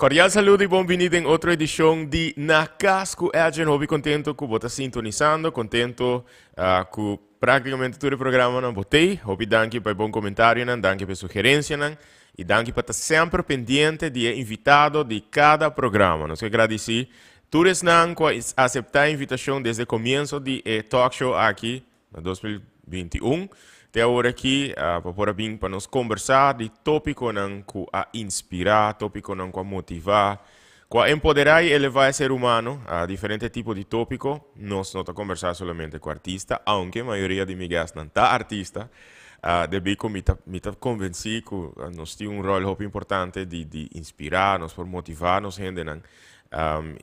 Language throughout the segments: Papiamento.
Cordial saludo y bon bini den otro edicion di Na Cas cu Edjean. Hopi contento cu bo ta sintonisando, contento cu practicamente tur e programanan bo tey. Hopi danki pa e bon comentarionan, danki pa e sugerencianan y danki pa ta semper pendiente di e invitado di cada programa. Nos ke gradici tur esnan cu a acepta e invitacion desde comienzo di e talkshow aki na 2021 te awor aki pa por a bin pa nos kombersá di tópikonan ku a inspirá, tópikonan ku a motivá, ku a empoderá i elevá e ser humano. A diferente tipo di tópiko. Nos no ta kombersá solamente ku artista, aunke mayoria di mi guestnan ta artista, debí ku mi ta mi ta konvensí ku nos tin un ròl hopi importante di di inspirá, nos por motivá nos hendenan.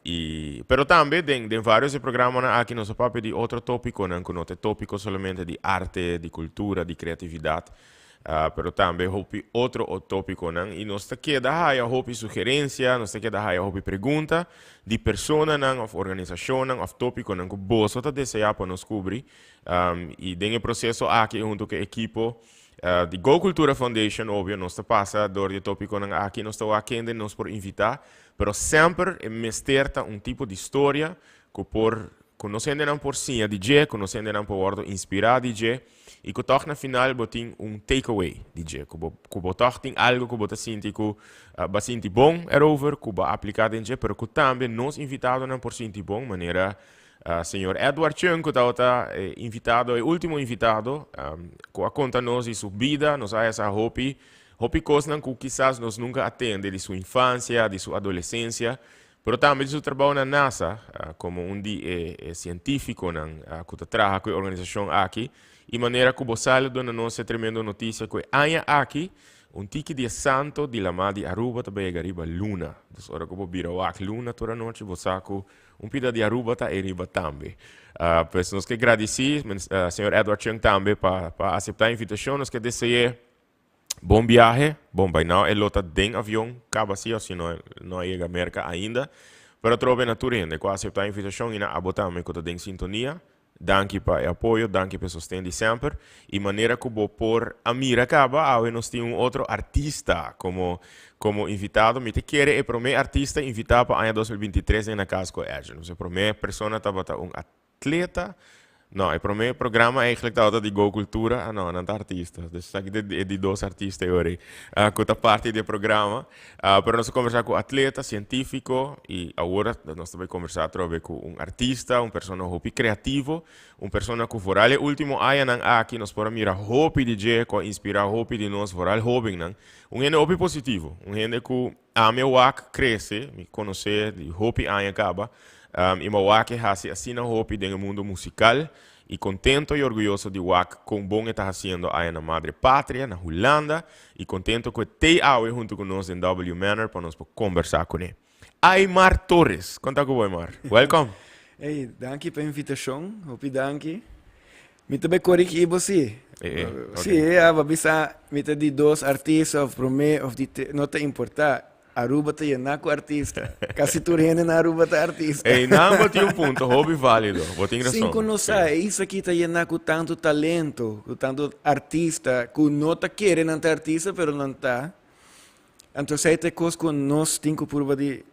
Y, pero tambe den, den varios e programanan aki nos a papia di otro topiconan cu no ta e topico solamente di arte, di cultura, di creatividad, pero tambe hopi otro topiconan. Y nos ta keda haya hopi sugerencia, nos ta keda haya hopi pregunta di personanan of organisacionnan of topiconan cu boso ta desea pa nos cubri. Y den e proceso aki hunto cu e ekipo di Go Cultura Foundation, obvio, nos ta pasa door di e topiconan aki, nos ta wak kende nos por invita. Pero semper e mester ta un tipo di storia ku por, ku nos hendenan por siña di dje, ku nos hendenan por wòrdu inspirá di dje i ku tòg na final bo tin un take away di dje, ku bo ku bo tòg tin algu ku bo ta sinti ku bo a sinti bon erover, ku bo a apliká den dje, pero ku tambe nos invitadonan por sinti bon, manera señor Edward Cheung ku tabata e invitado, e último invitado ku a konta nos di su bida, nos a hesa hopi. Hopi kosnan ku kisas nos nunka a tende di su infansia, di su adolesensia, pero tambe di su trabou na NASA komo un di e sientífikonan ku ta traha ku e organisashon aki. I manera ku bo sa lo duna nos e tremendo notisia ku e aña aki un tiki di e santo di lamá di Aruba ta bai yega riba luna. Dus ora ku bo bira wak luna tur anochi bo sa ku un pida di Aruba ta ei riba tambe. Pues nos ke gradisí señor Edward Cheung tambe pa aseptá e invitashon. Nos ke dese'é Bon biahe, bon by now e lo ta den avion caba si of si no no a yega Merca ainda, pero atrobe na tur hende cu a acepta e invitacion y na abo tambe cu ta den sintonia, danki pa e apoyo, danki pa e sosten di semper y manera cu bo por a mira caba awe nos tin un otro artista como como invitado, mi ta kere e prome artista invita pa aña 2023 den Na Cas cu Edjean, nos e prome persona tabata un Atleta? No, e prome programa eigenlijk tabata di Go Cultura. Ah no, nan ta artista. Dus esaki ta e di dos artista e ora ei cu ta parti di e programa. Pero nos a conversa cu atleta, cientifico y awor nos ta bay conversa atrobe cu un artista, un persona hopi creativo, un persona cu vooral e ultimo añanan aki nos por a mira hopi di dje, cu a inspira hopi di nos, vooral hobennan. Un hende hopi positivo, un hende cu Ami a wak crece, mi conoce di hopi aña caba, y mi a wak e haci asina hopi den e mundo musical y contento y orguyoso di wak con bon e ta haciendo aya na Madre Patria, na Hulanda, y contento cu e tey awe hunto cu nos den W Manor pa nos por combersa cune. Aymar Torres, con ta cu bo Aymar? Welcome! Ey, danki pa e invitacion, hopi danki. Mi ta bay corigi bo si. Eh, eh, ok. Si, ya, bo bisa mi ta di dos artista of prome of di te, no ta importa. Aruba ta yena cu artista. Casi tur hende na Aruba ta artista. Ey, nan bo tin un punto hopi valido. Bo tin Sin razon. cu no sa, Sí. e isla aki ta yena cu tanto talento, cu tanto artista, cu no ta kere nan ta artista, pero nan ta. Anto esey ta e cos cu nos tin cu purba di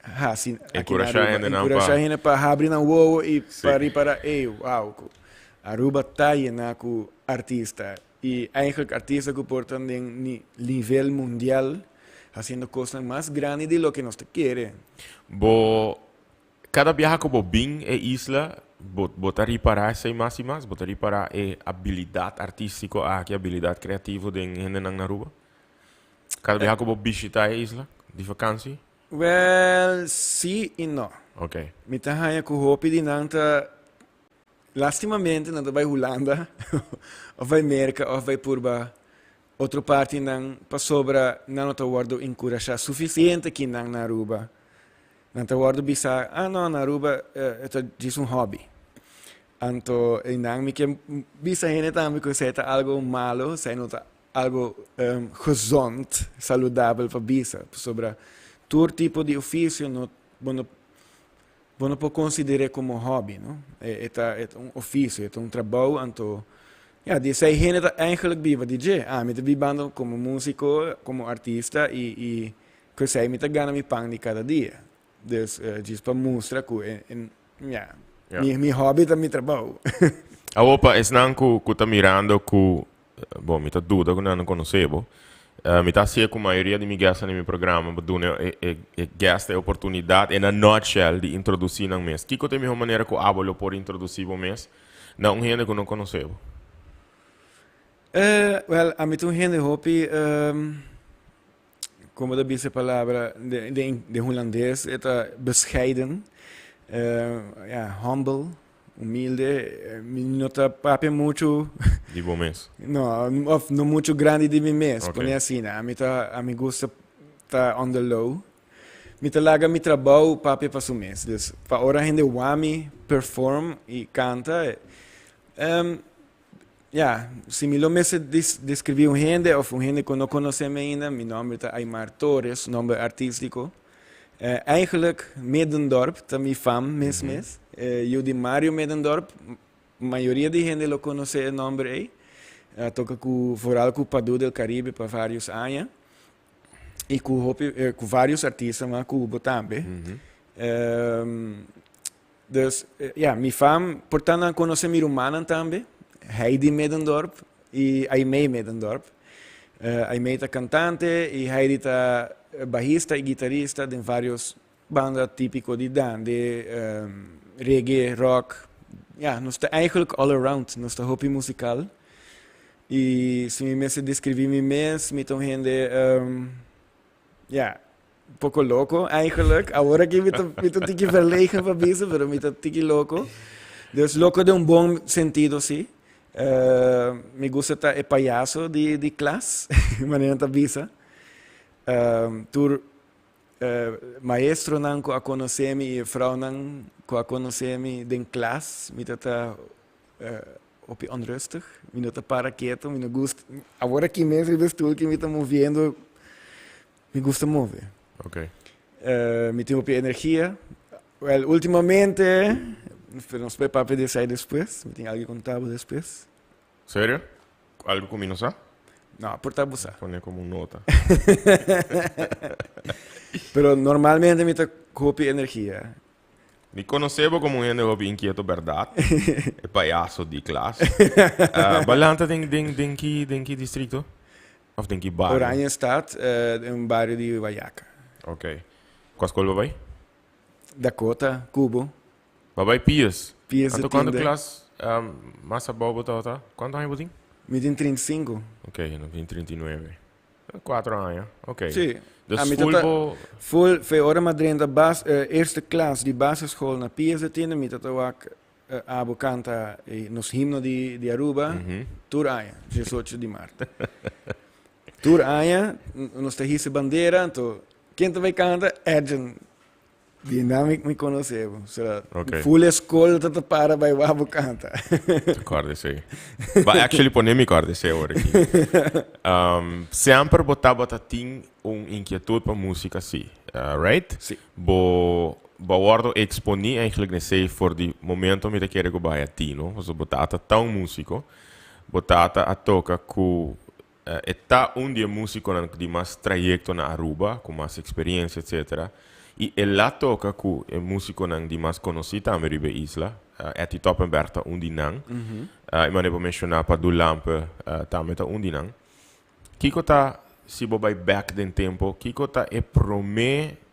hasi aki na Enkurashá Aruba. hendenan pa. Enkurashá hende pa habri nan wowo i Sí. pa ripará, ey, wow, ku Aruba ta yená ku artista. I eigenlijk artista ku por ta den ni nivel mundial hasiendo kosnan mas grandi di loke nos ta kere. Bo, kada biaha ku bo bin e isla, bo, bo ta ripará esei mas i mas? Bo ta ripará e abilidat artístiko aki, abilidat kreativo den hendenan na Aruba? Kada biaha ku bo bishitá e isla di vakansi? Wel, sí i no. Ok. Mi ta haña ku hopi di nan ta, lastimamente nan ta bai Hulanda òf bai Merka òf bai purba otro partinan pasobra nan no ta wòrdu enkurashá sufisiente ki nan na Aruba. Nan ta wòrdu bisa, ah no, na Aruba e ta djis un hòbi. Anto einan mi ke bisa hende tambe ku esei ta algu malo, esei no ta algo gezond, saludabel pa bisa, pasobra tur tipo di oficio no bo no bo no por consider'é como hobby, no. E ta e ta un oficio, e ta un trabou, anto ya di esei hende ta eigenlijk biba di dje. Ami ta bibando como musico, como artista y y. Ku esei mi ta gana mi pan di kada dia. Dus djis pa mustra ku e ya, mi hobby ta mi trabou. Awor pa esnan ku ku ta mirando ku, bon mi ta duda ku nan no konosé bo, mi ta hasié ku mayoria di mi guestnan di mi programa pa duna e e e guest e oportunidat in a nutshell di introdusí nan mes. Kiko ta e mihó manera ku abo lo por introdusí bo mes na un hende ku no konosé bo? Wèl, ami ta un hende hopi. Como ta bisa e palabra den hulandes e ta bescheiden, ya, humble, humilde. Mi no ta papia mucho. Di bo mes? No, of no mucho grandi di mi mes, pone asina. Ami ta, ami gusta ta on the low. Mi ta laga mi trabou papia pa su mes. Dus pa ora hende wak mi perform y canta, Ya, si mi lo mester describí un hende of un hende cu no conoce mi ainda, mi nomber ta Aymar Torres, nomber artistico. Eigenlijk Middendorp ta mi fam mes mes. Yu di Mario Middendorp, mayoria di hende lo conoce e nomber ey. A toca cu, vooral cu Padu del Caribe pa varios aña. Y cu hopi, cu varios artista mas cu bo tambe. Dus, ja, mi fam por ta nan konosé mi rumannan tambe, Heidi Middendorp i Aimee Middendorp. Aimee ta kantante i Heidi ta bahista i gitarista den vários banda típiko di dande, reggae, rock. Ja, nos ta eigenlijk all around, nos ta hopi musikal. I si mi mester deskribí mi mes, mi ta un hende, ja, Poco loco eigenlijk. Awor aki mi ta, mi ta tiki verlegen pa bisa, pero mi ta tiki loco. Dus loco den un bon sentido, sí. Mi gusta ta e payaso di, di klas, manera ta bisa. Tur maestronan ku a konosé mi i juffrouwnan ku a konosé mi den klas, mi ta ta hopi onrustig. Mi no ta para keto, mi no gusta. Awor aki mes riba e stoel ki mi ta moviendo. Mi gusta move. Ok. Mi tin hopi energia. Wel, ultimamente, pero nos puede papia di esei despues. Mi tin algo konta bo despues. Serio? Algo ku mi no sa? No, por ta bo sa. Pone komo un nota. Pero normalmente mi ta ku hopi energia. Mi konosé bo komo un hende hopi inkieto bèrdat. E payaso di klas. Bo lanta den, den, den ki, den ki distrito? Of den ki bario? Oranjestad, den un bario di Wayaca. Ok. Kua skol bo bai? Dakota, Cubo. Bo bai Pius? Pius de Anto kuantu tiende. klas mas abou bo tabata? Kuantu aña bo tin? Mi tin 35. Ok, no tin 39. Kuatro aña, ok. Sí. Dus Ami full tata bo... Full, fe ora mi a drenta bas, eerste klas di basisschool na Pius de tiende, mi tata wak abo canta nos himno di di Aruba tur aña, 18 di maart. Tur aña nos ta hisa bandera, anto ken ta bay canta? Edjean. Di nan mi mi conoce bo. So, Ok. full e school ta ta para bay wak bo canta. Ta corda esey. Ba actually pone mi corda esey awor aki. Semper bo tabata tin un inquietud pa musica si, right? Si. Bo bo a wordo exponi eigenlijk n'esey for di momento mi ta kere ku bai a tino, pasobra bo tata ta un musico, bo tata a toca ku e ta un di e musiconan di mas trayecto na Aruba, ku mas experiencia etcetera, y el a toca ku e musiconan di mas conoci tambe riba e isla, Etty Toppenberg ta un di nan, y manera bo menciona Padu Lampe tambe ta un di nan. Kiko ta, si bo bai bek den tempo, kiko ta e promé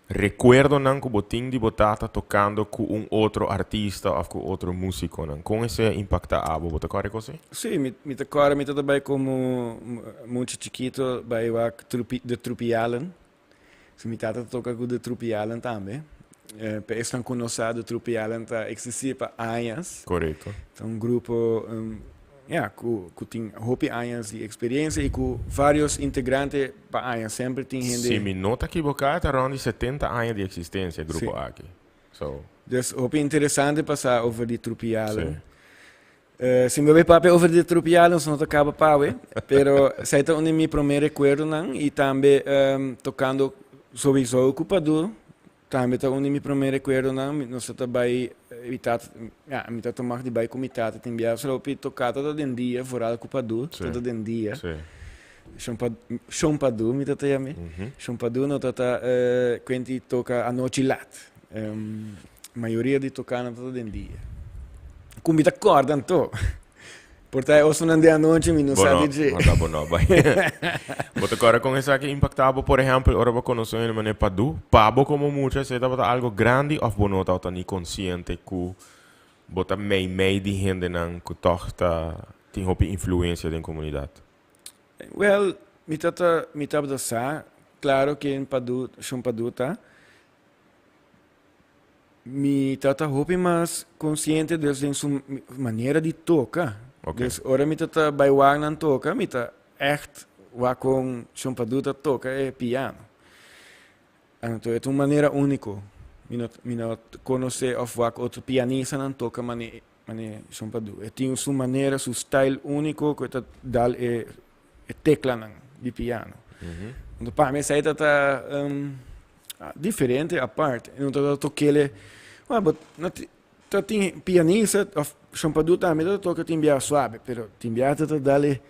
rekuerdonan ku bo tin di bo tata tokando ku un otro artista òf ku otro músikonan? Kon esei a impaktá abo? Bo ta kòrda e kos ei? Sí, mi mi ta kòrda mi ta bai komo mucha chikito bai wak trupi de Trupialen. So mi tata ta toka ku de Trupialen tambe. Pa esnan ku no sa de Trupialen ta eksistí pa añas. Korekto. Ta un grupo ya ku ku tin hopi añas di eksperiencia i ku varios integrante pa aña. Semper tin hende. Si mi no ta kiboká ta rònt di 70 aña di eksistensia e grupo aki. So. Dus hopi interesante pa sa over di Trupialen. Si mi bay papia over di Trupialen nos no ta caba pawe, pero esey ta un di mi prome recuerdonan y tambe tocando sowieso cu Padu, tambe ta un di mi prome recuerdonan, nos ta bay mi tata, ya mi tata mag di bay cu mi tata tin bia solo pi toca ta den dia, vooral cu Padu, ta den dia. Shon Padu mi tata yam'é. Shon Padu no tata kuenti toka anochi lat. Mayoria di tokanan tata den dia. Ku mi ta kòrda anto. Por ta e osonan di anochi mi no sa di dje. Bo no, bo no bai. Bo ta kòrda kon esaki impaktá bo, por ehèmpel, ora bo konosé un hende manera Padu? Pa bo komo mucha esei tabata algu grandi òf bo no tabata ni konsiente ku bo ta meimei di hendenan ku tòg ta tin hopi influensia den komunidat? Wèl, mi ta mi tabata sa, klaro ken Padu, Shon Padu ta. Mi tata hopi mas konsiente dus den su manera di toka. Okay. Dus ora mi tata bai wak nan toka, mi ta ègt wak kon Shon Padu ta toka e piano. Anto e ta un manera úniko. Mi no mi no konosé òf wak otro pianistanan toka mane mane Shon Padu. E tin su manera, su style úniko ku e ta dal e e teklanan di piano. Anto pa mi esei ta ta diferente, apart. E no ta ta tokele, well, but no ti ta tin pianista òf Shon Padu tambe ta toka tin bia suabe, pero tin bia ta ta dal e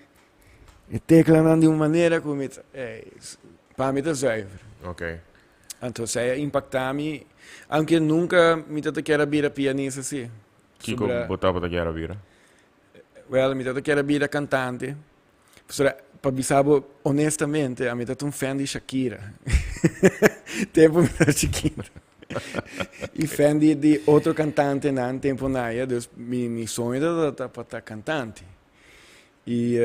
E teclanan di un manera cu mi ta, ey, pa mi ta zuiver. Ok. Anto esey a impacta mi, aunke nunca mi ta ta kier a bira pianista si. Kico bo tabata kier a bira? Wel, mi ta ta kier a bira cantante. Pasobra, pa bisa bo honestamente, ami ta ta un fan di Shakira. Tempo mi ta chikito. Y fan di, di otro cantantenan tempo naya, dus mi, mi soño ta ta pa ta cantante. Y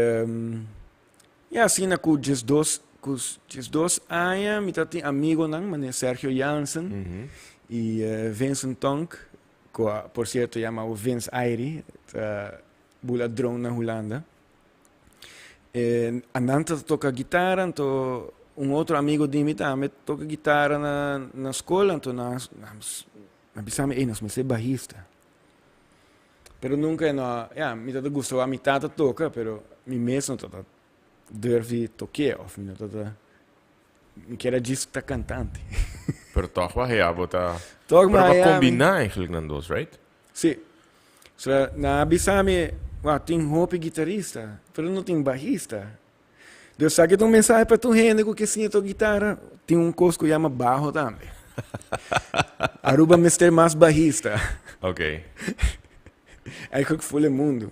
ya asina cu 12, cu 12 aña mi ta tin amigonan manera Sergio Jansen y Vincent Tonk, cu por cierto yama awo Vince Ayri, ta bula drone na Hulanda. Nan ta toca guitara, anto un otro amigo di mi tambe toca guitara na scol, anto nan a bisa mi, ey nos mester bajista. Pero nunca e no, ya, mi ta ta gusta wak mi tata toca, pero mi mes no ta ta durf di toke of mi no ta ta, mi kier a djis ta cantante. Pero toch wak ya bo ta, Toch pero ma bo ya mi combina eigenlijk nan dos, right? Si. So, nan a bisa mi, wak, tin hopi guitarista, pero no tin bajista. Dus esaki ta un mensahe pa tur hende ku ke siña toka gitara, tin un kos ku yama baho tambe. Aruba mester mas bahista. Ok. Eigenlijk ful e mundu.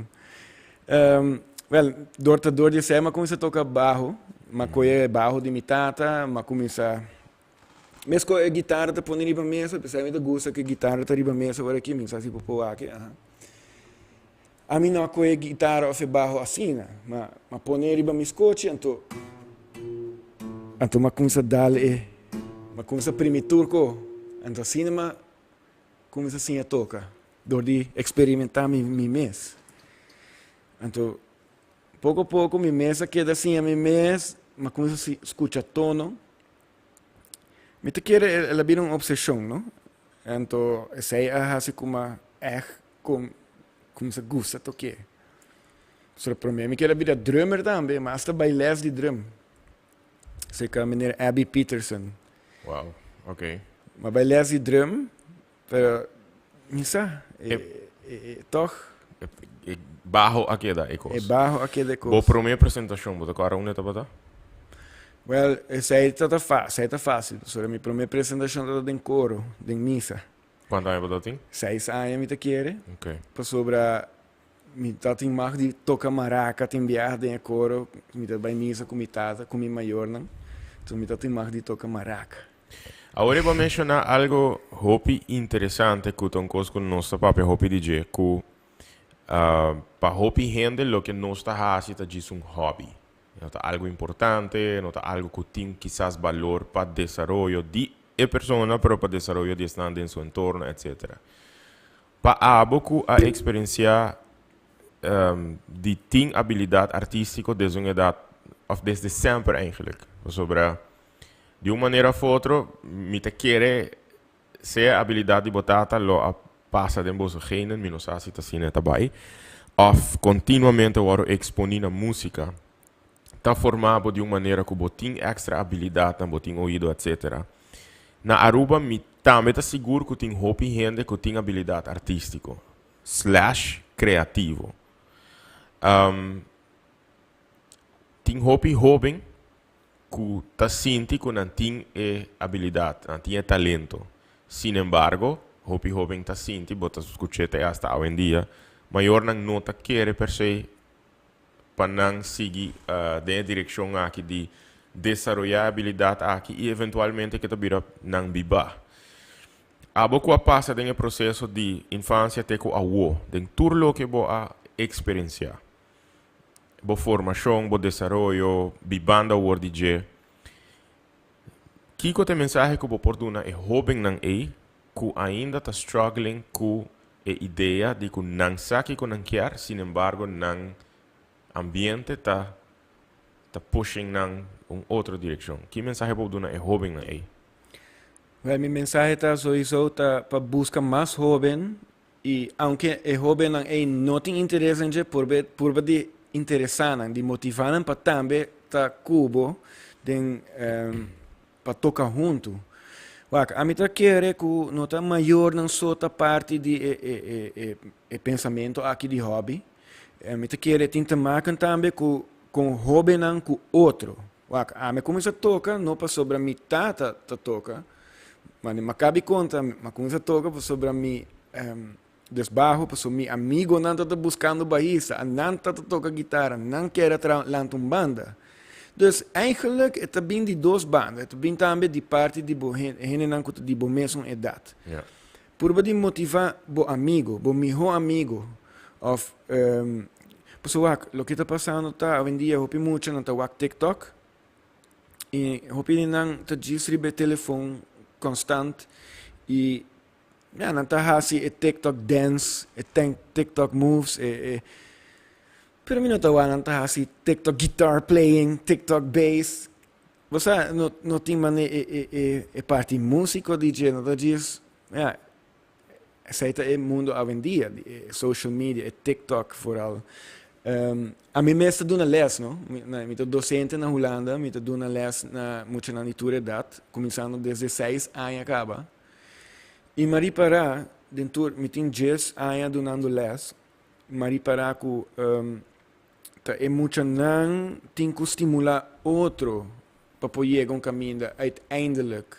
Um, wel, dor ta dor di esei m'a kuminsá toka baho. M'a kohe e baho di mi tata, m'a kuminsá Mesco e gitara ta pone riba mesa, p'esei mi ta gusta ku e gitara ta riba mesa ora aki, mi sa si por por wak, aha. Ami no a kohe e gitara of e baho asina, ma m'a pone riba mi skochi anto anto m'a kuminsá dal e, m'a kuminsá primi tur ko, anto asina m'a kuminsá siña toka dor di eksperimentá mi mi mes. Anto poko poko mi mes a keda siña mi mes, m'a kuminsá skucha tono. Mi ta kere el a bira un obsesion, no? Anto esei a hasi ku mi ègt kuminsá gusta tok'é. Pasobra promé mi kier a bira drummer tambe, mi asta bai lès di drum serka meneer Abby Peterson. Wow, ok. Mi a bai lès di drum, pero mi sa, tòg. E baho a keda e kos. E baho a keda e kos. Bo promé presentashon, bo ta kòrda unda e tabata? Wèl, esei ta ta esei ta fásil, pasobra mi promé presentashon tabata den koro, den misa. Kuantu aña bo tabatin? Seis aña mi ta kere. Ok. Pasobra mi tabatin mag di toka maraka tin biaha den e koro, mi ta bai misa ku mi tata, ku mi mayornan, enton mi tabatin mag di toka maraka. Awor e bo a menshoná algo hopi interesante ku ta un kos ku nos ta papia hopi di dje, ku pa hopi hende loke nos ta hasi ta djis un hòbi. No ta algo importante, no ta algo ku tin kisas balor pa desaroyo di e persona, pero pa desaroyo di esnan den su entorno, etcetera. Pa abo ku a eksperensiá di tin abilidat artístiko desde un edat òf desde semper eigenlijk, pasobra Di un manera of otro, mi ta kere sea abilidad di bo tata lo a pasa den boso genen, mi no sa si ta asina e ta bai, of continuamente wòrdu exponi na musica, ta forma bo di un manera cu bo tin extra abilidadnan, bo tin oido, etcetera. Na Aruba mi tambe ta sigur cu tin hopi hende cu tin abilidad artistico slash creativo. Tin hopi hoben ku ta sinti ku nan tin e abilidat, nan tin e talento. Sin embargo, hopi hoben ta sinti, bo ta skuch'é te asta awendia, mayornan no ta kere per se pa nan sigui den e direkshon aki di desaroyá e abilidat aki i eventualmente ke ta bira nan bibá. Abo ku a pasa den e proseso di infansia te ku awo, den tur loke bo a eksperensiá, bo formashon, bo desaroyo, bibando awor di dje, kiko ta e mensahe ku bo por duna e hóbennan ei ku ainda ta struggling ku e idea di ku nan sa kiko nan kier, sinembargo nan ambiente ta ta pushing nan un otro direkshon? Ki mensahe bo por duna e hóbennan ei? Wèl, mi mensahe ta souiso ta pa buska mas hóben i aunke e hóbennan ei no tin interes den dje, purba purba di interesá nan, di motivá nan pa tambe ta ku bo den pa toka huntu. Wak, ami ta kere ku no ta mayornan so ta parti di e e e e e pensamentu aki di hòbi. Mi ta kere tin te maken tambe ku kon hóbennan ku otro. Wak, ami a kuminsá toka no pasobra mi tata ta toka, ma mi kabi konta mi a kuminsá toka pasobra mi desbaho, pasobra mi amigonan tabata buskando bahista, nan tabata toka gitara, nan kier a traha lanta un banda. Dus eigenlijk e ta bin di dos banda, e ta bin tambe di parti di bo hendenan ku ta di bo mesun edat. Purba di motivá bo amigo, bo mihó amigo òf pasobra wak loke ta pasando ta awendia hopi mucha nan ta wak tiktok i hopi di nan ta djis riba e telefon konstant i ya nan ta hasi e tiktok dance, e tiktok moves e e pero mi no ta wak nan ta hasi tiktok guitar playing, tiktok bass. Bo sa, no, no tin mane e, e, e, e parti músico di dje, no ta djis, ja, esei ta e mundo awendia, di e social media, e TikTok vooral. Um, ami mes ta duna les, no? Mi, na, mi ta docente na Hulanda, mi ta duna les na muchanan di tur edat, kuminsando desde seis aña kaba. I mi a ripará den tur, mi tin djes aña dunando les, mi a ripará ku um, Ta e muchanan tin ku stimulá otro pa por yega un kaminda uiteindelijk.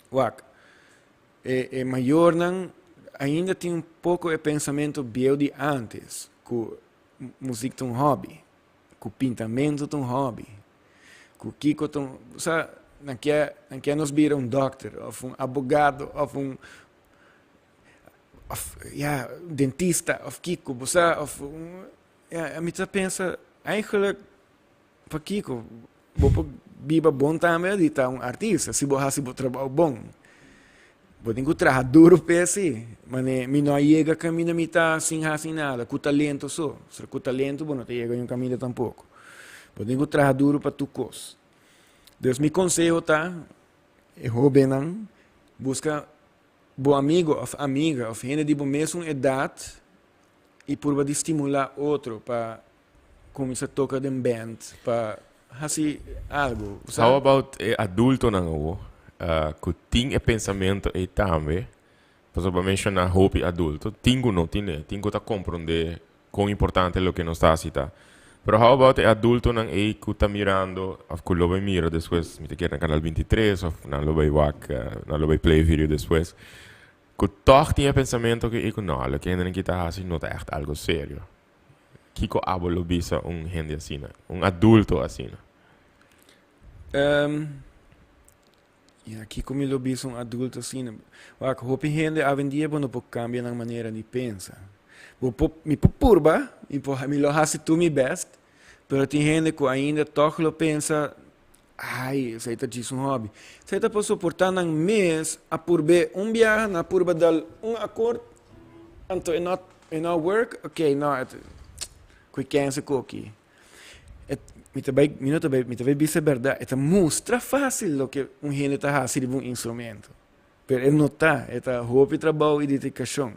Wak, e e mayornan ainda tin un poko e pensamentu bieu di ántes ku muzik ta un hòbi, ku pintamentu ta un hòbi, ku kiko ta un, sa, nan ke nan ke nos bira un dòkter òf un abogado òf un Of ya, dentista of kiko, bo sa, of ya, mi ta pensa eigenlijk pakiko bo por biba bon tambe di ta un artista si bo hasi bo trabou bon. Bo tin ku traha duru p'e si, mane mi no a yega kaminda mi ta sin hasi nada, ku talento so. Pasobra ku talento bo no ta yega niun kaminda tampoko. Bo tin ku traha duru pa tur kos. Dus mi konseho ta e hobennan buska bo amigo of amiga of hende di bo mesun edat i purba di stimulá otro pa kuminsá toka den band, pa hasi algu. Bo sa? How about e adultonan awo ku tin e pensamentu ei tambe? Pasobra bo a menshoná hopi adulto, tin ku no tin e, tin ku ta komprondé Kon importante loke nos ta hasi ta. Pero how about e adultonan ei ku ta mirando of ku lo bai mira despues, mi ta kere na Canal 23 of nan lo bai wak, nan lo bai play video despues, ku tòg tin e pensamentu ku ei ku no, loke hendenan ki ta hasi no ta ègt algo serio. Kiko abo lo bisa un hende asina, un adulto asina? Ya, kiko mi lo bisa un adulto asina? Wak, hopi hende awendia bo no por kambia nan manera di pensa. Bo por, mi por purba, mi por, mi lo hasi tur mi best, pero tin hende ku ainda tòg lo pensa, ai, esei ta djis un hòbi. Esei ta por soportá nan mes a purb'é un biaha, nan a purba dal un akord, anto e no, e no work, oké, no, ku e kènse koki. E, mi ta bai, mi no ta bai, mi ta bai bisa e bèrdat, e ta mustra fásil loke un hende ta hasi riba un instrumento, pero e no ta, e ta hopi trabou i dedikashon.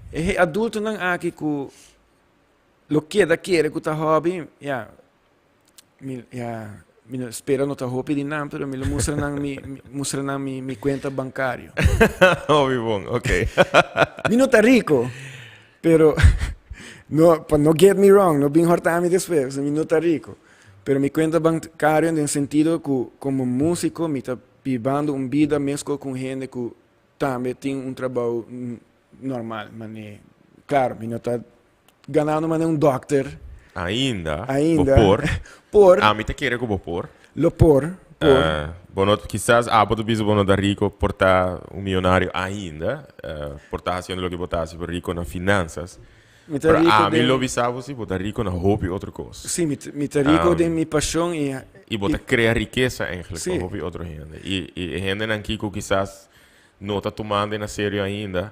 E adultonan aki ku lo keda kere ku ta hòbi, ya, mi, ya, mi no spera no ta hopi di nan, pero mi lo mustra nan mi, mustra nan mi, mi kuenta bankario. Hopi bon, ok. Mi no ta riko, pero. No, pa no get me wrong, no bin horta mi despues, mi no ta rico. Pero mi cuenta bancario den sentido cu como musico mi ta bibando un bida mesco cu hende cu tambe tin un trabou normal. Mane, claro, mi no ta ganando mane un dokter. Ainda. Ainda. Bo por. Por. Ami ta kere cu bo por. Lo por, por. Bo no, kisas abo ta bisa bo no ta rico por ta un millonario ainda, por ta haciendo loke bo ta haci, pero rico na finanzas. Mi ta Pero rico ami den lo bisa bo si bo ta rico na hopi otro cos. Sí, mi ta rico den mi pasion y Y bo ta crea rikesa eigenlijk Sí. pa hopi otro hende. Y e hendenan kico kisas no ta tumando na serio ainda.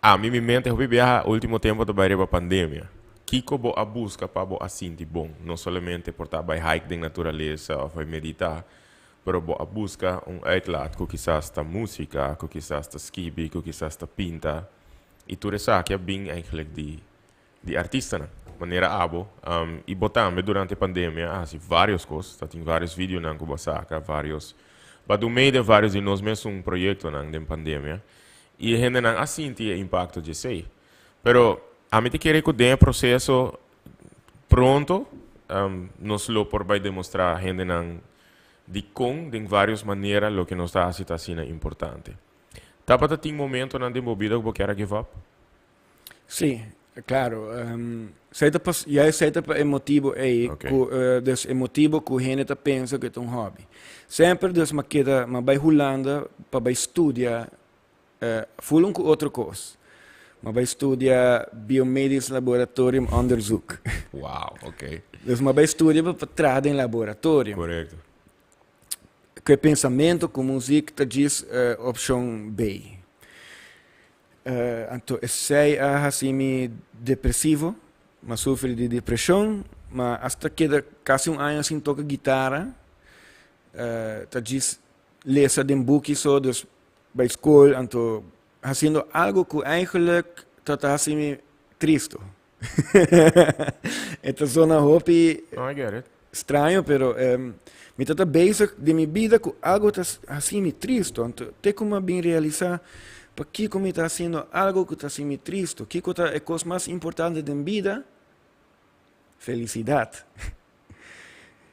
Ami mi mente hopi biaha ultimo tempo ta bay riba pandemia. Kico bo a busca pa bo a sinti bon? No solamente por ta bay hike den naturalesa of bay medita, pero bo a busca un uitlaat cu kisas ta musica, cu kisas ta skibi, cu kisas ta pinta. Y tur esaki a bin eigenlijk di artistanan, manera abo. Y bo tambe durante pandemia a haci varios cos, ta tin varios videonan cu bo a saca, varios, bo a do mee den varios di nos mesun proyectonan den pandemia. Y e hendenan a sinti e impacto di esey. Pero ami ta kere cu den e proceso pronto nos lo por bay demostra hendenan dicon den varios manera loke nos ta haci ta asina importante. Tabata tin momentonan den bo bida cu bo kier a give up? Sí, claro. Esey ta pas, ya esey ta pa e motibo ey, cu, dus e motibo cu hende ta pensa cu e ta un hobby. Semper dus m'a keda, m'a bay Hulanda pa bay studia, ful un cu otro cos. M'a bay studia Biomedisch Laboratorium Onderzoek. Wow, ok. Dus m'a bay studia pa traha den laboratorium. Cu e pensamento cu muziek ta djis opcion B. Anto esei a hasi mi depresivo, m'a sufri di depresion, ma hasta keda casi un aña sin toca guitara, ta djis lesa den buki so, dus bay scol, anto haciendo algo cu eigenlijk ta ta hasi mi tristo. E ta zona hopi No, I get it. straño, pero mi ta ta bezig den mi bida cu algo ta haci mi tristo. Anto te cu mi a bin realisa pakico mi ta haciendo algo cu ta haci mi tristo. Kico ta e cos mas importante den bida? Felicidad.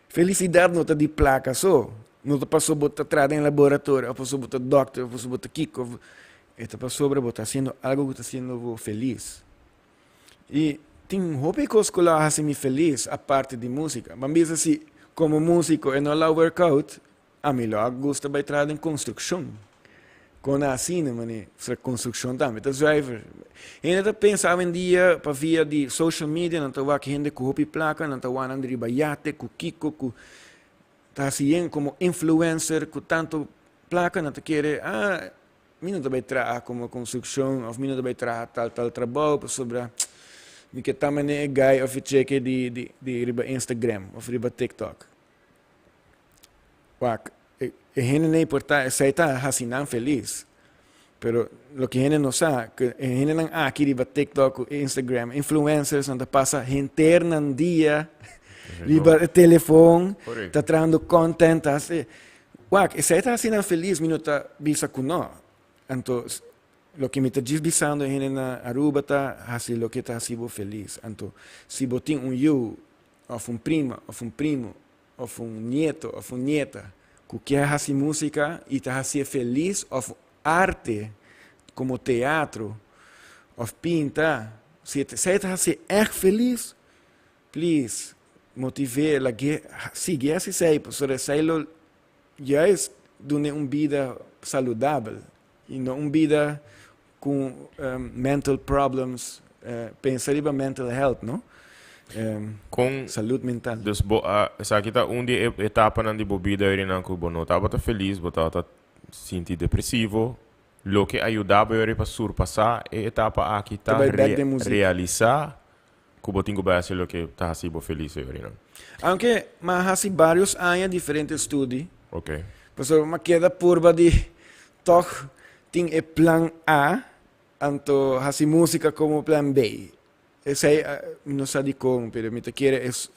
Felicidad no ta di placa so. No ta pasobra bo ta traha den laboratorio, of pasobra bo ta dokter, of pasobra bo ta kico. E ta pasobra bo ta haciendo algo cu ta haciendo bo feliz. Y tin hopi cos cu lo a haci mi feliz aparte di musica. Ban bisa si como musico e no la work out, ami lo a gusta bay traha den construccion. Con asina mane, sa construccion tambe ta zuiver. Hende ta pensa awendia pa via di social media nan ta wak hende cu hopi placa, nan ta wak nan riba yate cu kico cu ta haci yen como influencer cu tanto placa nan ta kere, ah, Mi no ta bai traha komo konstrukshon òf mi no ta bai traha tal tal trabou pasobra mi ke ta manera e guy òf e cheke di di di riba Instagram òf riba TikTok. Wak, e e hendenan por ta esei ta hasi nan felis, pero loke hende no sa ku e hendenan aki riba TikTok ku Instagram, influencers nan ta pasa henter nan dia riba e telefon ta trahando content ta hasi. Wak, esei ta hasi nan felis, mi no ta bisa ku no. Anto, loke mi ta djis bisando e hende na Aruba ta hasi loke ta hasi bo felis. Anto, si bo tin un yu, òf un prima, òf un primo, òf un nieto, òf un nieta ku kier hasi músika i ta hasié felis òf arte komo teatro òf pinta, si esei ta hasié ègt felis, Please, motiv'é, lag'é sigui hasi esei, pasobra esei lo juist dun'é un bida saludabel i no un bida ku mental problems, pensa riba mental health, no? Kon Salud mental. Dus bo a, esaki ta un di e etapanan di bo bida yorinan ku bo no tabata felis, bo tabata sinti depresivo, loke a yuda bo yori pa surpasá e etapa aki Ta ta bai bèk den muzik. realisá Ku bo tin ku bai hasi loke ta hasi bo felis e orinan. Aunke m'a hasi varios aña diferente studi. Ok. Pasobra m'a keda purba di tog tin e plan A, anto hasi musica como plan B. Esei mi no sa dikon, pero mi ta kere es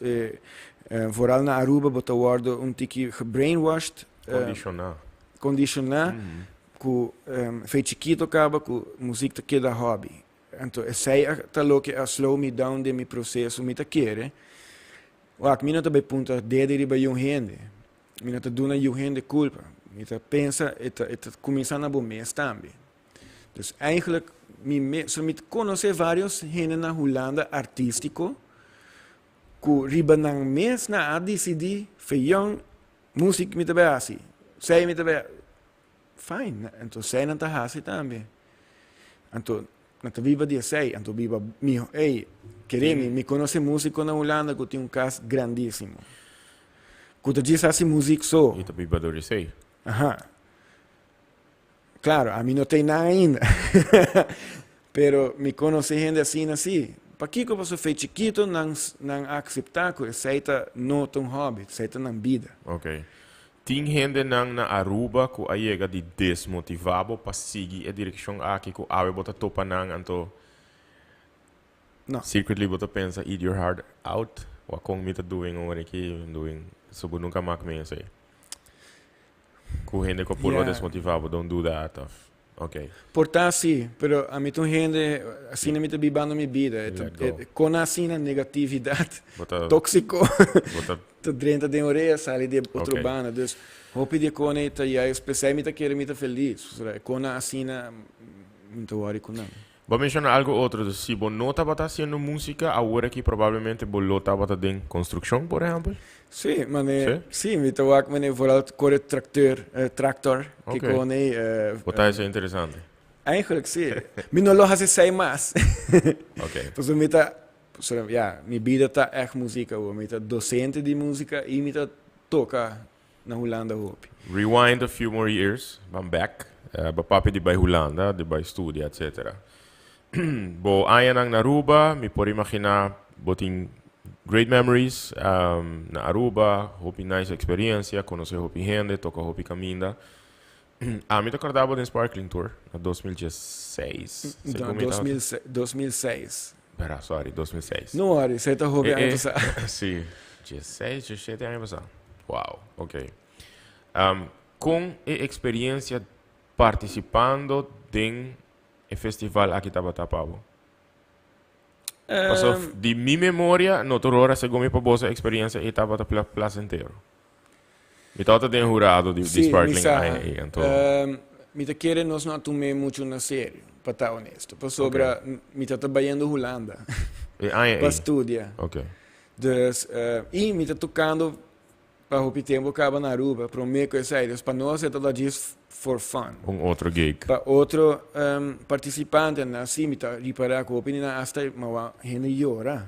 vooral na Aruba bo ta wordo un tiki gebrainwashed. Kondishoná. Kondishoná ku fe chikito kaba ku muzik ta keda hobby. Anto esei ta loke a slow me down den mi proseso. Mi ta kere, wak, mi no ta bai punta dede riba yun hende. Mi no ta duna yun hende kulpa. Mi ta pensa e ta e ta kuminsá na bo mes tambe. Dus eigenlijk mi mes, so mi ta konosé vários hende na Hulanda artístiko ku riba nan mes nan a disidí feyon musik mi ta bai hasi, esei mi ta bai. Fine, anto esei nan ta hasi tambe. Anto nan ta biba di esei, anto biba miho. Ey, kere mi, mi konosé músiko na Hulanda ku tin un kas grandísimo. Ku ta djis hasi muzik so. I ta biba dor esei. Aha. Klaro, ami no ta einan ainda. Pero mi konosé hende asina sí. Pakiko? Pasobra fe chikito nan nan a akseptá ku esei ta no ta un hòbi, esei ta nan bida. Ok. Tin hendenan na Aruba ku a yega di desmotivá bo pa sigui e direkshon aki ku awe bo ta topa nan anto No. secretly bo ta pensa eat your heart out? Wak kon mi ta doing ora aki doing so bo nunca mak mi esei. Ku hende ku a purba desmotivá bo don't do that of ok. Por ta si, pero ami ta un hende asina mi ta bibando mi bida. E ta kon asina negatividat tóksiko ta drenta den orea sali di e otro banda. Dus hopi di e kon ei ta juist p'esei mi ta kere mi ta felis. Pasobra e konnan asina mi ta wòri ku nan. Bo a menciona algo otro, dus si bo no tabata haciendo musica, awor aki probablemente bo lo tabata den construccion, por ehempel? Sí, mane, sí, mi ta wak mane vooral core tracteur, tractor, kiko nei. Bo ta esei interesante. Eigenlijk sí. Mi no lo haci esei mas. Pasobra mi ta, pasobra ya, mi bida ta echt muziek awor. Mi ta docente di musica y mi ta toca na Hulanda hopi. Rewind a few more years, ban back. Bo papia di bai Hulanda, di bai studia, etcetera. Bo añanan na Aruba, mi por imagina bo tin great memories na Aruba, hopi nice experiencia, conoce hopi hende, toca hopi caminda. Ami ta corda bo den Sparkling Tour na 2016. No, 2006. Bera, sorry, 2006. No worry, esei ta hopi aña pasá. Sí, 16, 17 aña pasá. Wow, ok. Kon e experiencia participando den e festival aki tabata pa bo? Paso di mi memoria no tur ora segun mi pa boso experiencia e tabata placentero. Mi tabata den hurado di Sí, mi Sparkling sa. aña ei, anto. Mi ta kere nos no a tum'é muchu na serio, pa ta honesto. Pasobra mi ta ta bayendo Hulanda E aña pa ei? studia. Ok. Dus, i mi ta tokando pa hopi tempu kaba na Aruba, promé ku esei. Dus pa nos e tabata djis for fun. Un otro gig. Pa otro partisipantenan sí mi ta ripará ku hopi di nan asta mawá hende yora.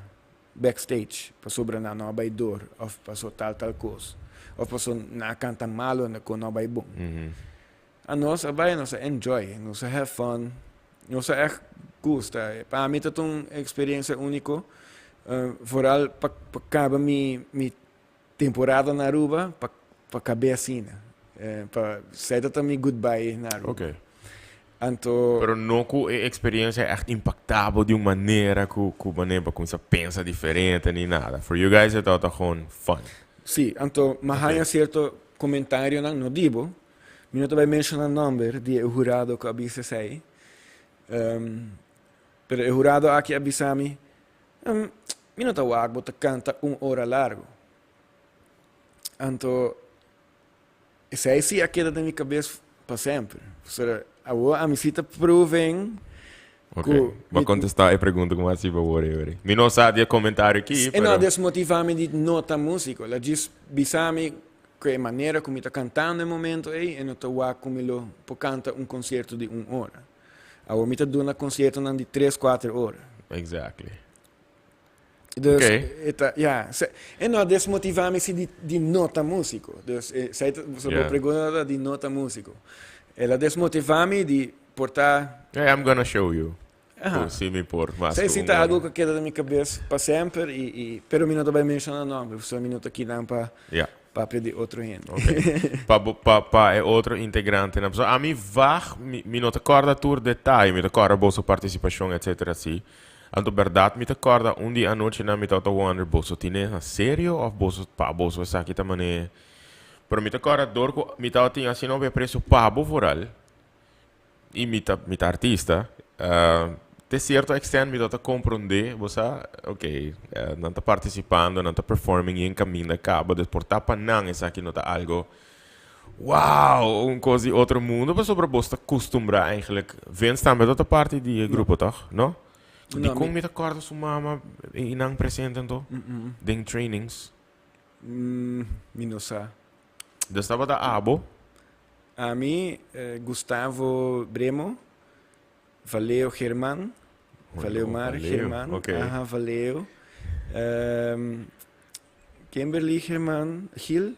Backstage pasobra nan no a bai door of paso tal tal cos of paso nan a canta malo en cu no a bai bon. A nos a bai nos a enjoy, nos a have fun, nos a echt gusta. Pa mi ta un experiencia unico, vooral pa caba mi mi temporada na Aruba pa pa cab'é asina. Pa esei ta ta mi goodbye na Aruba. Ok. Anto. Pero no cu e experiencia echt impacta bo di un manera cu cu manera bo cuminsa pensa diferente ni nada. For you guys e tabata gewoon fun. Sí, anto mi a haña cierto comentarionan, no di bo, mi no ta bay menciona nomber di e hurado cu a bisa esei, pero e hurado aki a bisa mi, Mi no ta wak bo ta kanta un ora largu. Anto esei si a keda den mi kabes pa semper. Pasobra awor ami si ta proven Ok, ku bo a mi. kontestá e pregunta ku mi a hasi pa wor ei. Mi no sa di e komentario aki, E no a pero. desmotivá mi di no ta músiko. El a djis bisa mi ku e manera ku mi ta kantando e momento ei, e no ta wak ku mi lo por kanta un konsierto di un ora. Awor mi ta duna conciertonan di tres, cuater ora. Exactly. Dus, Okay. e ta, ja, se, e no a desmotiva mi si di, di no ta musico. Dus, e, zij ta, so bo pregunta ta di no ta musico. El a desmotiva mi di por ta. Hey, I'm gonna show you. Aha. Cu si mi por mas Zij cu si un ta ora. algo cu a keda den mi cabes pa semper y, y, pero mi no ta bay menciona nomber, pasobra mi no ta kinan pa. Papia di otro hende. Ok. Pa bo, pa, pa e otro integrantenan. Pasobra ami vag, mi, mi no ta kòrda tur detaye. Mi ta kòrda boso partisipashon etcetera si. Anto bèrdat mi ta kòrda un di e anochinan mi tabata wonder boso tine na serio òf boso pa boso esaki ta manera. Pero mi ta kòrda dor ku mi tabatin asina hopi aprecio pa bo vooral. I mi ta, mi ta artista. Te cierto extent mi ta comprende, bo sa, ok, nan ta participando, nan ta performing y en caminda caba, dus por ta pa nan esaki no ta algo wow, un cos di otro mundo, pasobra bos ta custumbra eigenlijk. Vince tambe ta parti di e grupo, toch? No? No, Dicon mi ta corda su mama y nan presente anto? Den trainings. Mi no sa. Dus tabata abo? Ami, Gustavo Bremo. Valeo German. Valeo Mar German. Okay. Aha, Valeo. Kimberly German Gil.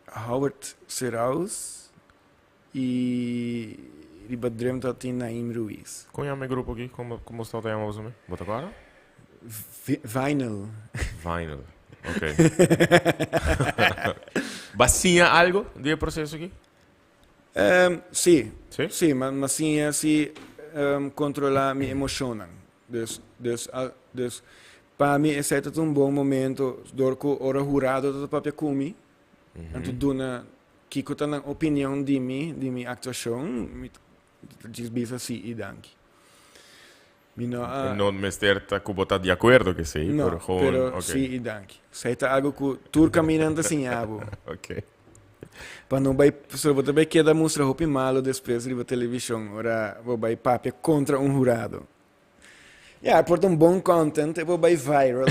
Howard Seraus. Y riba drum ta tin Naim Ruiz. Kon yama e grupo aki? Como como sta ta yama boso me? Bo ta acorda? Vinyl. Vinyl. Ok. Ba siña algo di e proceso aki? Sí. Sí? Sí, ma ma siña si controla mi emocionnan. Dus, dus, dus pa mi esei ta un bon momento dor cu ora hurado ta papia cu mi, anto duna kico ta nan opinion di mi, di mi actuacion, mi ta djis bisa sí y danki. Mi no a. No mester ta ku bo ta di akuerdo ku esei, No, pero gewoon, pero ok. sí i danki. Esei ta algu ku tur kaminda ta siña bo. Ok. Pa no bai, pasobra bo ta bai keda mustra hopi malu despues riba televishon ora bo bai papia kontra un hurado. Ya, e por ta un bon content, e por bai viral.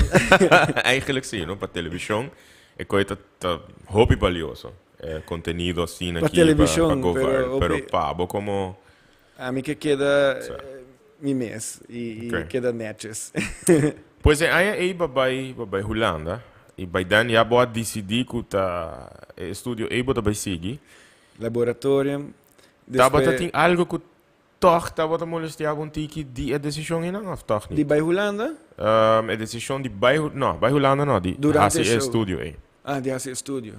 Eigenlijk sí, no? Pa televishon e koi ta ta hopi balioso. E kontenido asina Pa aki pa pa televishon, go pero viral. Pero hopi. pa bo komo. Ami ke keda mi mes y keda netjes. Pues e aña ey bo bay bo bay Hulanda y by then ya bo a dicidi cu ta e estudio ey bo ta bay sigui. Laboratorium. Tabata tin algo cu toch tabata molestia bo un tiki di e decision eynan of toch niet? Di bay Hulanda? E decision di bay no bay Hulanda no di Durante haci e estudio ey. Ah di haci e estudio.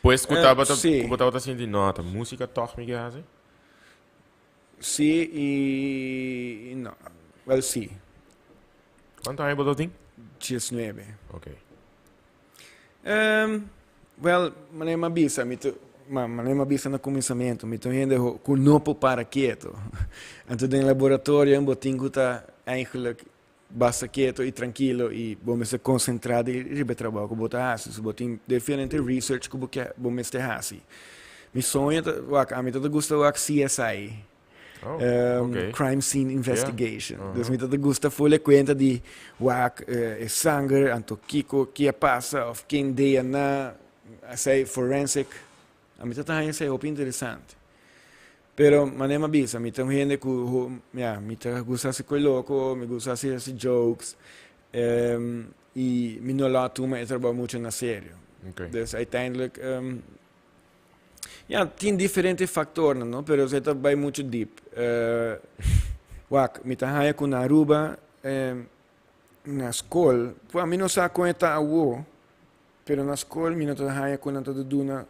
Pues cu tabata cu bo tabata sinti no ta musica toch mi ke haci? Sí y no. Wel sí. Cuanto aña bo ta tin? 19. Ok. Wel, manera mi a bisa, mi ta, ma manera mi a bisa na cuminsamentu, mi ta un hende cu no por para keto. Anto den laboratorio bo tin cu ta eigenlijk basta keto y trankilo y bo mester concentra di riba e trabao cu bo ta haci. So bo tin diferente research cu bo ke, bo mester haci. Mi soño ta, wak, ami ta ta gusta wak CSI. Oh, okay. Crime Scene Investigation. Yeah. Dus mi ta ta gusta full e cuenta di wak e sanger, anto kico, ki a pasa of ken DNA, esey forensic. Ami ta ta haña esey hopi interesante. Pero manera mi a bisa, mi ta un hende cu ho, ya, mi ta gusta haci coy loco, mi gusta haci haci jokes, y mi no lo tuma e trabao mucho na serio. Okay. Dus uiteindelijk, ya, tin diferente factornan, no, pero esey ta bay mucho diep. Wak, mi ta haña cu na Aruba, na scol, pua mi no sa con e ta awo, pero na scol mi no ta haña cu nan ta duna.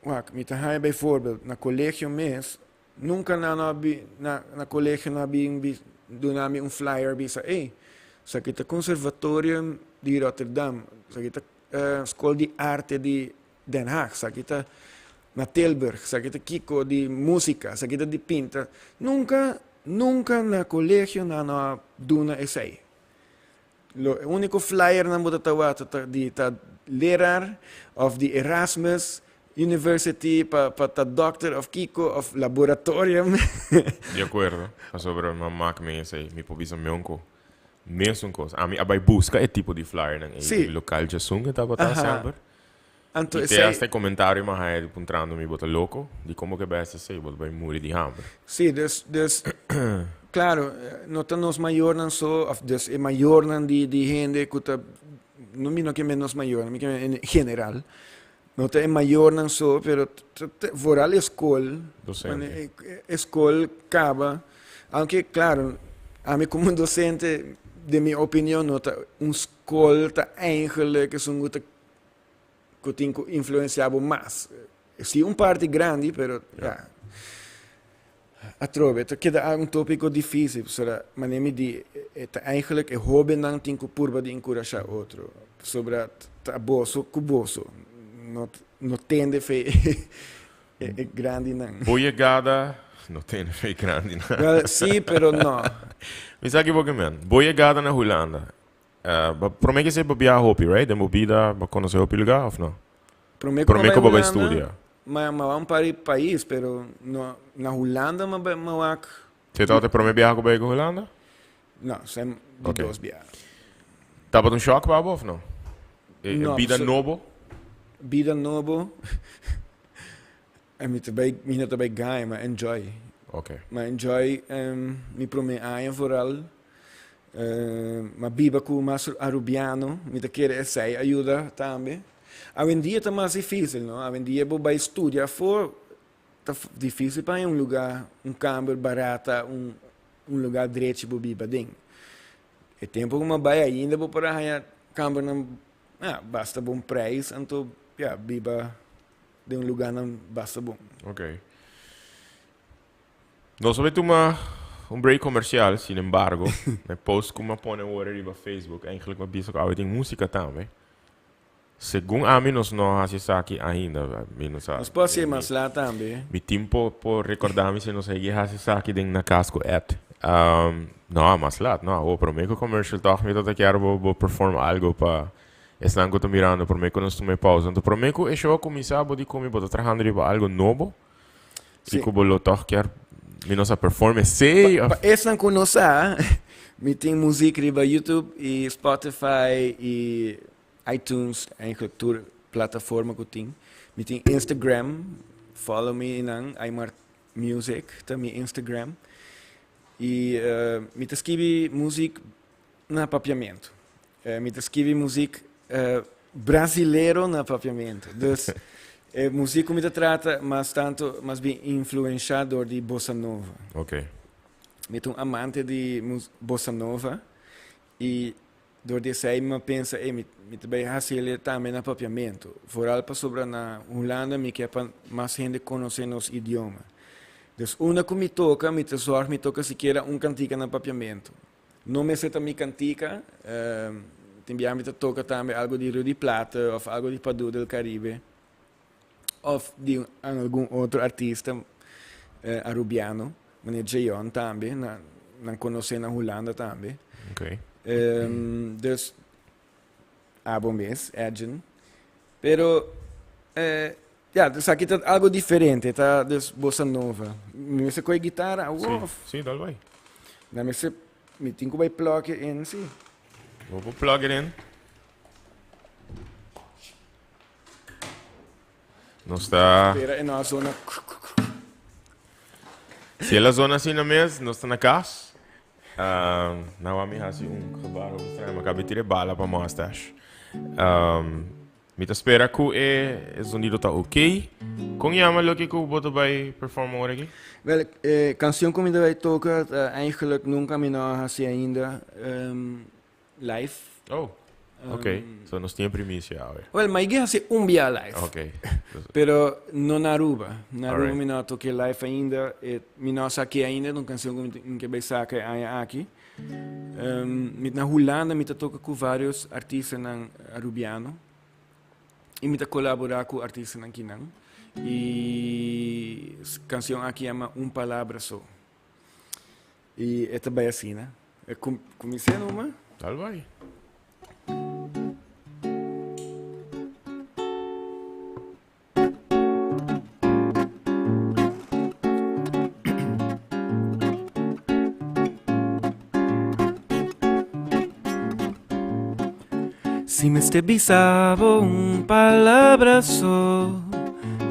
Wak, mi ta haña bijvoorbeeld na colegio mes, nunca nan no a bi na na colegio no a bin bi duna mi un flyer bisa ey, esaki ta conservatorium di Rotterdam, esaki ta school di arte di Den Haag, esaki ta na Tilburg, esaki ta kiko di musica, esaki ta di pinta. Nunca, nunca na colegio nan no a duna esey. Lo e úniko flyernan bo ta tawata ta di ta leraar òf di Erasmus University pa pa ta dòkter òf kiko òf laboratorium. Di akuerdo, pasobra mi a mak mi esei, mi por bisa meunko mesun kos. Ami a bai buska e tipo di flyernan ei Sí. di lokal djasun e tabata Aha. semper. Anto I te esei. hasta e komentario mi a haña di puntrando mi bo ta loko, di komo ke bes esei, bo ta bai muri di hamber. Sí, dus, dus, claro, no ta nos mayornan so, of dus e mayornan di, di hende ku ta, no mi no ke men nos mayornan, mi ke men en general, no ta e mayornan so, pero vooral e skol, Docente. e, e skol kaba, aunke claro, ami komo docente, den mi opinion no ta un skol ta eigenlijk esun ku ta ku tin ku influensiá bo mas. Sí un parti grandi, pero ya. Atrobe, ta keda un tópiko difísil, pasobra manera mi di, e ta eigenlijk e hóbennan tin ku purba di enkurashá otro, pasobra ta boso ku boso, no no tende fe. E grandinan. Bo yegada no tene fe grandinan. Wel, sí, pero no. Mi sa kibo ke men. Bo yegada na Hulanda. Ba prome ke esei bo biaha hopi, right? Den bo bida bo konosé hopi lugá of no? Prome ku Prome mi ku bai bo bai Hulanda, studia. ma ma bai un par di pais, pero no na Hulanda mi bai mi wak. Esei tabata e prome biaha ku bo bai ku Hulanda? No, esei di Ok. dos biaha. Tabata un shock pa bo of no? E No, bida so nobo? Bida nobo. Mi ta bai, mi no ta bai gaña, ma enjoy. Ok. Ma enjoy mi prome aña vooral. Ma biba ku mas Arubiano, mi ta kere esei a yuda tambe. Awendia ta mas dificil, no? Awendia bo bai studia afo, ta dificil pa haña un luga, un kamber barata, un un luga drechi bo biba den. E tempo ku mi a bai ainda bo por a haña kambernan, ja, basta bon prijs, anto, ja, biba den un lugánan basta bon. Ok. Nos a bai tuma un break comercial, sin embargo, e post cu mi a pone awor riba Facebook, eigenlijk mi a bisa cu awe tin musica tambe. Segun ami nos no a haci esaki ainda, mi no sa. Nos por haci mas laat tambe. Mi tin por por recorda mi si nos a yegi haci esaki den Na Cas cu Ed. No, mas laat, no, awor prome cu commercial toch mi ta kier bo bo perform algo pa Esnan ku ta mirando promé ku nos tuma e pausa. Anto promé ku e show a kuminsá bo di komi bo ta trahando riba algo nobo i Sí. ku bo lo tòg kier mi no sa perform esei Pa, òf. pa esnan ku no sa, mi tin muzik riba YouTube i Spotify i iTunes, eigenlijk tur plataforma ku tin. Mi tin Instagram, follow mi einan, Aymar Music ta mi Instagram. I mi ta skibi muzik na papiamentu. Mi ta skibi muzik brasilero na papiamentu. Dus e muzik ku mi ta trata mas tantu mas bien influenshá dor di bossa nova. Ok. Mi ta un amante di bossa nova i dor di esei mi a pensa ey mi mi ta bai hasi el tambe na papiamentu. Vooral pasobra na Hulanda mi ke pa mas hende konosé nos idioma. Dus unda ku mi toka mi ta zòrg mi toka sikiera un kantika na papiamentu. No mester ta mi kantika, tin bia mi ta toka tambe algo di Rudy Plaate of algo di Padu del Caribe of di algun otro artista Arubiano, manera Jeon tambe, nan konosé na Hulanda tambe. Dus abo mes, Edjean. Pero ya, esaki ta algo diferente, ta dus bossa nova. Mi mester kohe gitara awor of? Sí, dal bai. Na mester, mi tin ku bai plug it in, sí. Bo por plug it in. Nos ta. Spera e no a zona. Si el a zona asina mes, nos ta na kas. Uh, nou a mi hasi un gebaar hopi straño, ma kabi tira e bala pa mustache. Um, mi ta spera ku e, e zonido ta ok. Kon yama loke ku bo ta bai perform ora aki? Wel, e canción ku mi ta bai toka ta eigenlijk nunca mi no a hasi ainda um, live. Oh, ok. So nos tin e primicia awe. Wel, ma i hasi un bia live. Ok. Pero no na Aruba. Na Aruba Alright. mi no a toke live ainda. E, mi no a sake ainda, ta un canción ku mi tin ke bai saka e aña aki. Um, mi na Hulanda mi ta toka ku varios artistanan Arubiano. I mi ta kolabora ku artistanan kinan. I canción aki yama Un Palabra So. I e ta bai asina. E kum, kuminsé numa? Dal bai. Si mester bisa bo un palabra so,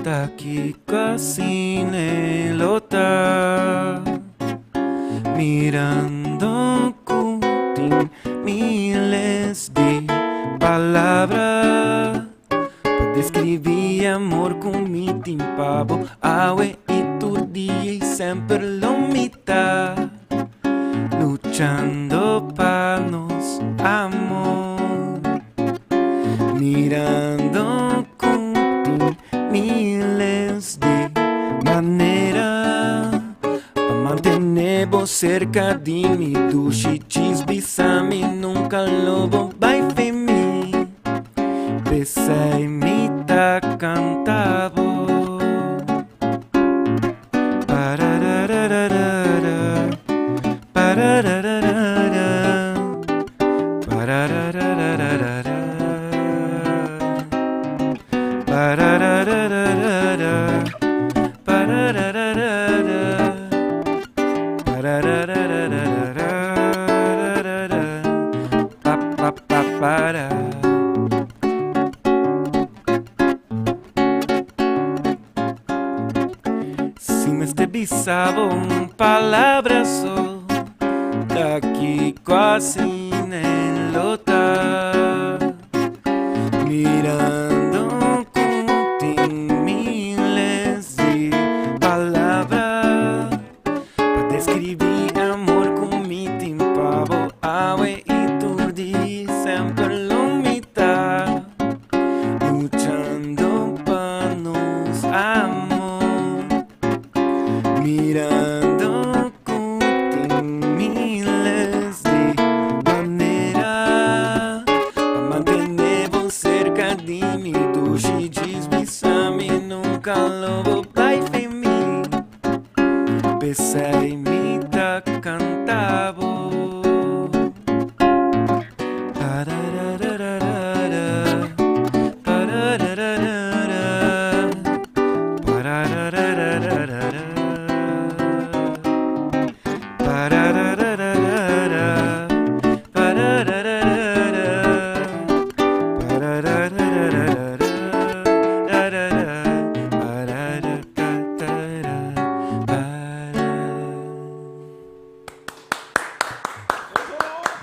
ta kiko asina e lo ta. Mirando ku tin miles di palabra pa describí amor ku mi tin pa bo awe i tur dia i semper lo mi ta luchando pa nos amor. Mirando ku tin miles di manera pa mantené bo serka di mi dushi djis bisa mi nunka lo bo bai fe mi p'esei mi ta kanta bo. mester bisa bo un palabra so, ta kiko asina e lo ta. Mirando ku tin miles di palabra pa describí amor ku mi tin pa bo awe i tur di semper lo mi ta luchando pa nos amor. Mirando ku tin miles di manera pa mantené bo serka di mi. Dushi djis bisa mi nunka lo bo bai fe mi. P'esei mi ta kanta bo.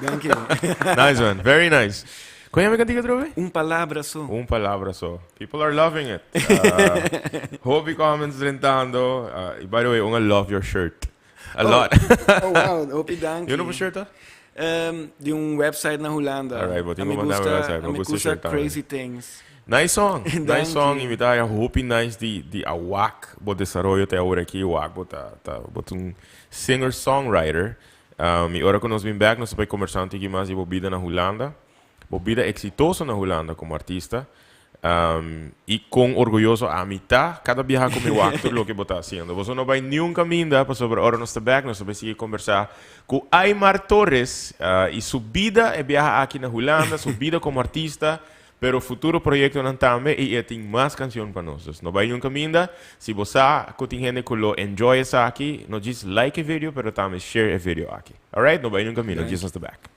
Thank you. Nice one. Very nice. Kon yama e kantika atrobe? Un palabra so. Un palabra so. People are loving it. Hopi comments drentando. Y by the way, un a love your shirt. A lot. Oh, wow. Hopi danki. Yo no bo shirt ta? Di un website na Hulanda. Alright, bo tin ku manda mi website. Ami gusta gusta shirt tambe. crazy things. Nice song. Nice Danki. song. Y mi ta haya hopi nice di di a wak bo desaroyo te awor aki. Wak bo ta ta bo ta un singer songwriter. Y ora ku nos bin bek nos ta bai kombersá un tiki mas di bo bida na Hulanda. Bo bida eksitoso na Hulanda komo artista. Y kon orguyoso ami ta kada biaha ku mi wak tur loke bo ta hasiendo. Boso no bai niun kaminda pasobra ora nos ta bek nos ta bai sigui kombersá ku Aymar Torres y su bida e biaha aki na Hulanda, su bida komo artista, pero futuro proyektonan tambe y e tin mas kanshon pa nos. Dus no bai niun kaminda. Si bo sa ku tin hende ku lo enjoy esaki, no djis like e video pero tambe share e video aki. Alright, no bai niun kaminda, djis nos ta bek.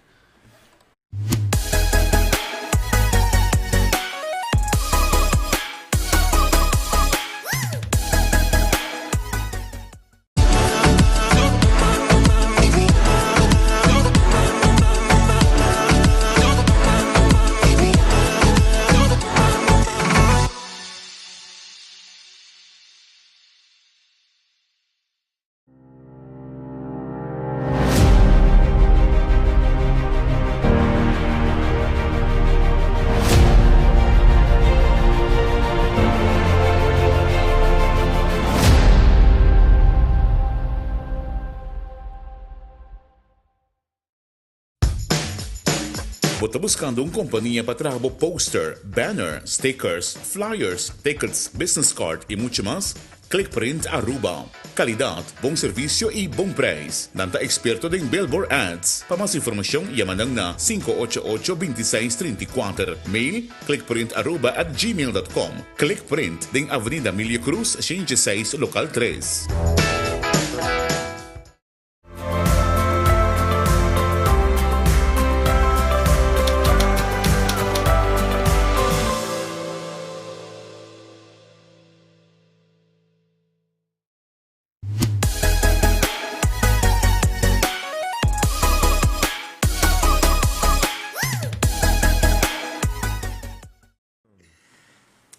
Bo ta buscando un compania pa traha bo poster, banner, stickers, flyers, tickets, business card y mucho mas? Clickprint Aruba. Calidad, bon servicio y bon prijs. Nan ta experto den billboard ads. Pa mas informacion yama nan na 588 26 34. Mail, clickprintaruba@gmail.com. Clickprint den Avenida Emilio Cruz, 106, local 3.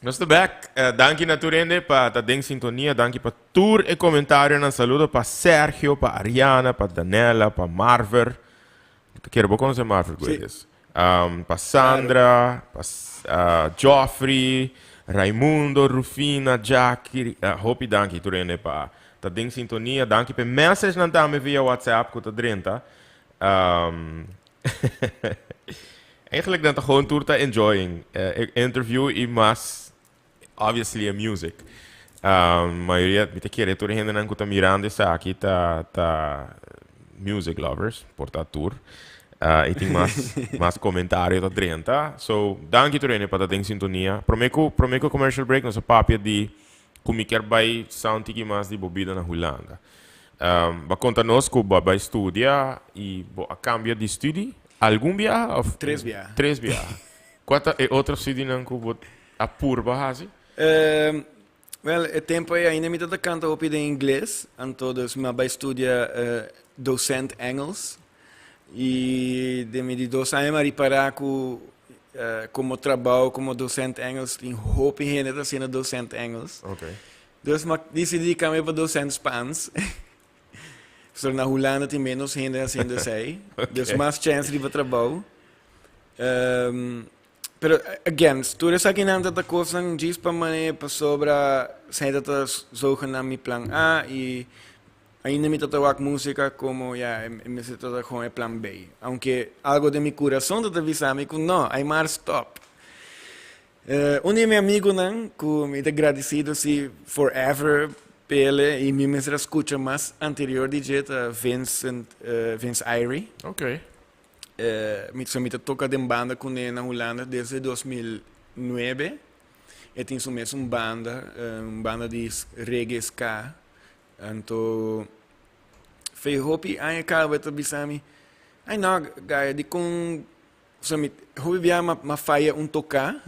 Nos ta back. Eh, danki na tur hende pa ta den sintonia. Danki pa tur e comentarionan. Saludo pa Sergio, pa Ariana, pa Danella, pa Marver. Quiero bo conoce Marver Guedes. Um, pa Sandra, pa uh, Joffrey, Raimundo, Rufina, Jackie. Uh, hopi danki tur hende pa ta den sintonia. Danki pa message nan tambe via WhatsApp ku ta drenta. Um, Eigenlijk dan ta gewoon tur ta enjoying e interview y mas obviously e music. Um, mayoria mi ta kere tur e hendenan ku ta mirando esaki ta ta music lovers, por ta tur. Uh, y tin mas mas comentario ta drenta. So, danki tur hende pa ta den sintonia. Prome ku prome ku commercial break nos a papia di ku mi kier bai sa un tiki mas di bo bida na Hulanda. Bo a konta nos ku bo a bai studia i bo a kambia di studi algun biaha òf? Tres biaha. Tres biaha. Kua ta e otro studinan ku bo a purba hasi? Wel, e tempo ei ainda mi tabata canta hopi den ingles, anto dus mi a bai studia docent Engels. Y den mi di dos aña mi a ripara cu como trabao como docent Engels tin hopi hende ta haciendo docent Engels. Dus mi a dicidi cambia pa docent Spaans. Pasobra na Hulanda tin menos hende haciendo esey. Dus mas chance riba trabao. Pero again, tur esakinan ta ta kosnan djis pa mane pasobra esei ta ta zogenaamd mi plan A i ainda mi ta ta wak músika komo ya e mester ta ta gewoon e plan B. Aunke algo den mi kurason ta ta bisa mi ku no, Aymar stop. Un di mi amigunan ku mi ta gradisido si forever p'ele i mi mester a skucha mas anterior di dje ta Vincent, Vince Irie. Mi so mi ta toca den banda cune na Hulanda desde 2009. E tin su mes un banda, un banda di reggae ska. Anto fe hopi aña caba e ta bisa mi, ay no Gaya, dicon so mi hopi bia ma faya un toca,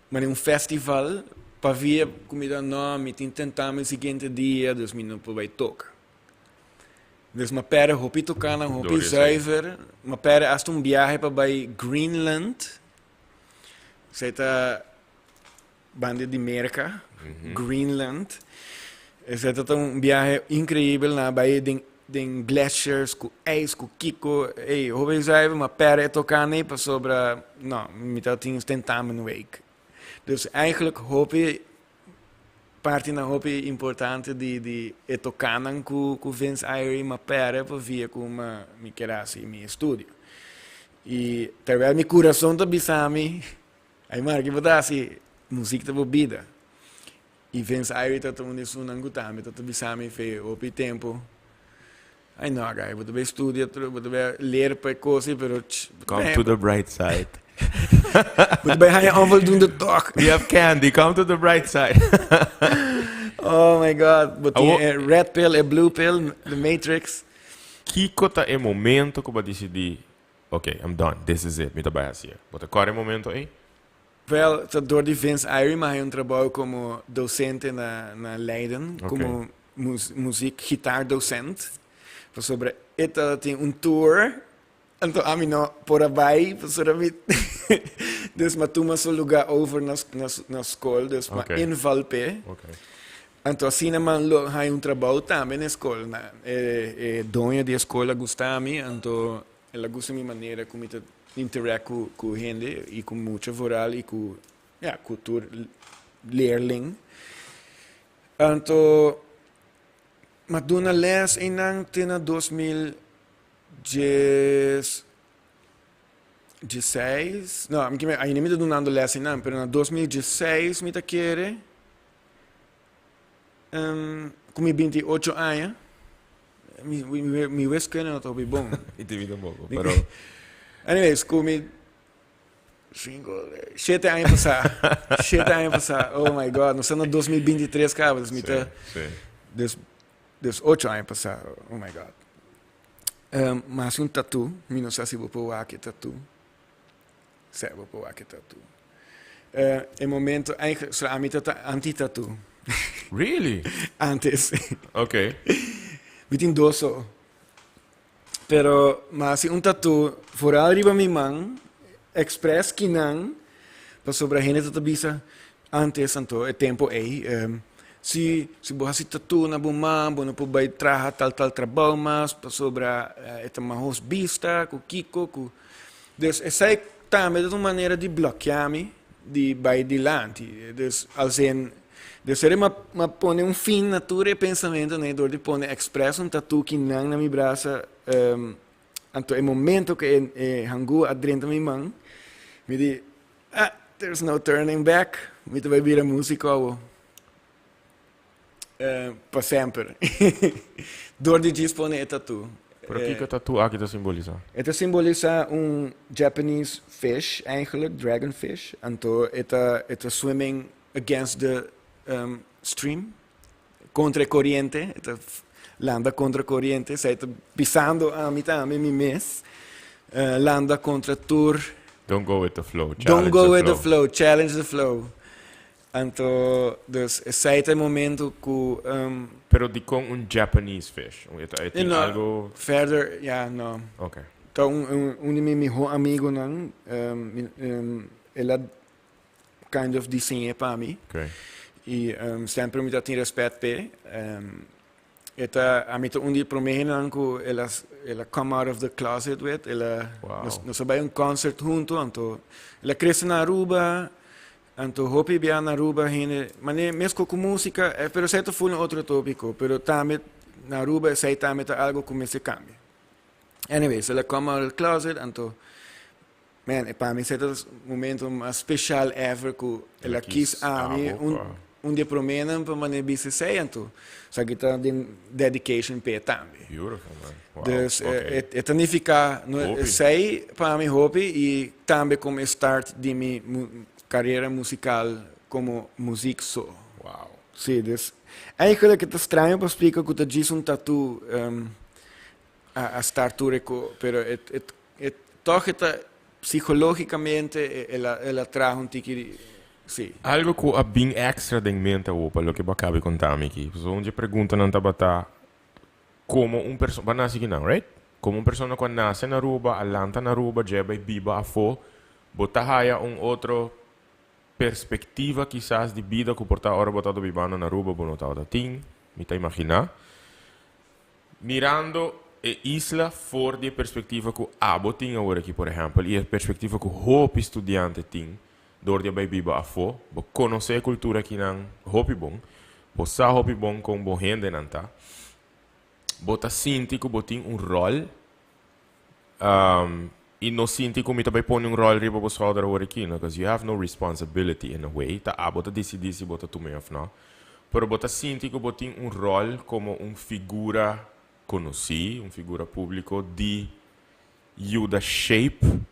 mane un festival, pavia cu mi ta no, mi tin tentamen siguiente dia, dus mi no por bay toca. Dus m'a perde hopi tocanan, hopi zuiver. M'a perde hasta un biahe pa bai Greenland. Esei ta banda di Merca, Greenland. Esei ta un biahe increibel. Nan a bai den den glaciers cu ijs, cu kico. Ey, hopi zuiver, m'a perde e tocanan ey pasobra, no, mi tabatin tentamenweek. Dus eigenlijk hopi Partinan hopi importante di di e tocanan cu cu Vince Irie m'a perde pa via cu m'a mi kier haci mi estudio. Y terwijl mi curason ta bisa mi, Aymar, ki bo ta haci? Muziek ta bo bida. Y Vince Irie ta ta un di esunnan cu tambe ta ta bisa mi fe hopi tempo, Ay no, guy, bo ta bay studia, bo ta bay leer pa e cos ei, pero ch, Come to the bright side. Bo ta bay haña onvoldoende toch. We have candy, come to the bright side. Oh my God, bo tin e red pill, e blue pill, the matrix. Kiko ta e momento ku bo a disidí, ok, I'm done, this is it, mi ta bai hasié? Bo ta kòrda e momento ei? Wel, ta dor di Vince Irie mi a haña un trabou komo dosente na na Leiden, komo muziek gitaardocent. Pasobra e tabatin un tour, anto ami no por a bai, pasobra mi dus mi a tuma su lugá over na na skol, dus mi a inval p'e. Anto asina mi a lo haña un trabou tambe na e skol. Na e e doño di e skol a gusta mi, anto el a gusta mi manera ku mi ta interact ku ku hende i ku mucha vooral i ku ya ku tur leerling. Anto m'a duna les einan te na 2010 dieseis, no, mi kier ainda mi ta dunando les einan, pero na 2016 mi ta kere ku mi 28 aña, mi mi mi wiskunde no ta hopi bon. Mi tin mi tampoco, pero. Anyways, ku mi Cinco, shete aña pasá. Shete aña pasá. Oh my God. Nos ta na 2023 caba. Dus mi ta... Sí, sí. Dus, dus ocho aña pasá. Oh my God. Um, mi a hasi un tattoo. Mi no sa si bo por wak e tattoo. Sè, bo por wak e tattoo. Uh, e momento, eigenlijk, so ami ta ta anti-tattoo. Really? Antes. Okay. Mi tin dos so. Pero mi hasi un tattoo vooral riba mi man, express kinan, pasobra hende ta ta bisa antes anto e tempo ey, si si bo hasi tattoo na bo man bo no por bay traha tal tal trabou mas pasobra e ta mahos bista ku kiko ku. Dus esey tambe ta un manera di blokia mi di bay dilanti. Dus als in De sere m'a m'a pone un fin na tur e pensamentonan ei dor di pone express un tattoo kinan na mi brasa. Anto e momento ku e e hangú a drenta mi man, mi di, Ah, there's no turning back, mi ta bai bira músiko awo. Pa semper. Dor di djis pone e tattoo. Pero kiko e tattoo aki ta simbolisá? E ta simbolisá un Japanese fish eigenlijk, dragonfish. Anto e ta e ta swimming against the stream, kontra e koriente, e ta landa kontra koriente, esei ta bisando ami tambe mi mes, landa kontra tur. Don't go with the flow, challenge Don't the go with the flow. flow, challenge the flow. Anto, dus, esei ta e momento ku Pero dikon un Japanese fish? E tin No, algo? Verder, ja, no. Ta un di mi mihó amigunan, el a kind of diseñ'é pa mi. I semper mi ta tin rèspèt p'e. E ta, ami ta un di e promé hendenan ku el a el a come out of the closet with. El a, nos nos a bai un concert hunto, anto el a krese na Aruba, anto hopi bia na Aruba hende, manera meskos ku músika, pero esei ta full un otro tópiko, pero tambe na Aruba esei tambe ta algo ku mester kambia. Anyways, el a come out of the closet, anto Man, e pa mi esei ta e momento mas special ever ku el a kis ami un un di e proménan pa manera bisa esei anto esaki ta den dedication p'e tambe. Beautiful man. Wow. Dus Okay. e ta nifiká no Hopi. esei pa mi hopi i tambe komo e start di mi karera musikal komo muzik so. Wow. Sí, dus eigenlijk e ta straño pa splika ku ta djis un tattoo a start tur e ko, pero e e e tòg e ta psikológikamente el a el a traha un tiki di sí. Algo ku a bin èkstra den mente awor pa loke bo a kaba di konta mi aki. Pasobra un dje preguntanan tabata komo un persona, bo a nase kinan, right? Komo un persona ku a nase na Aruba, a lanta na Aruba, dje a bai biba afó, bo ta haya un otro perspektiva kisas di bida ku por ta ora bo tabata bibando na Aruba bo no tabata tin, mi ta imaginá. Mirando e isla for di e perspectiva cu abo tin awor aki, por ehempel, y e perspectiva cu hopi studiante tin door di a bay biba afo, bo conoce e cultura akinan hopi bon, bo sa hopi bon con bo hendenan ta, bo ta sinti cu bo tin un rol, y no sinti cu mi ta bay pone un rol riba bo schouder awor aki, no, cause you have no responsibility in a way, ta abo ta dicidi si bo ta tum'e of no, pero bo ta sinti cu bo tin un rol como un figura conoci, un figura publico di yuda shape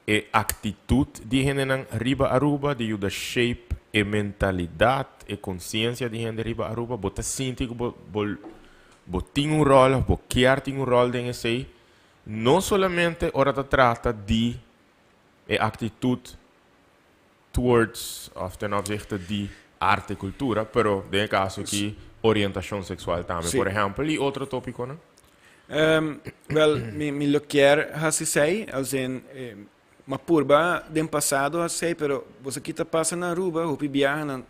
e actitud di hendenan riba Aruba, di yuda shape e mentalidad, e conciencia di hende riba Aruba, bo ta sinti cu bo bo bo tin un rol of bo kier tin un rol den esey, no solamente ora ta trata di e actitud towards of ten opzichte di arte y cultura, pero den e caso aki orientacion sexual tambe, por ehempel, y otro topiconan. Wel, mi mi lo kier haci esey, als in, m'a purba den pasado haci esey, pero bo sa ki ta pasa na Aruba, hopi biaha nan,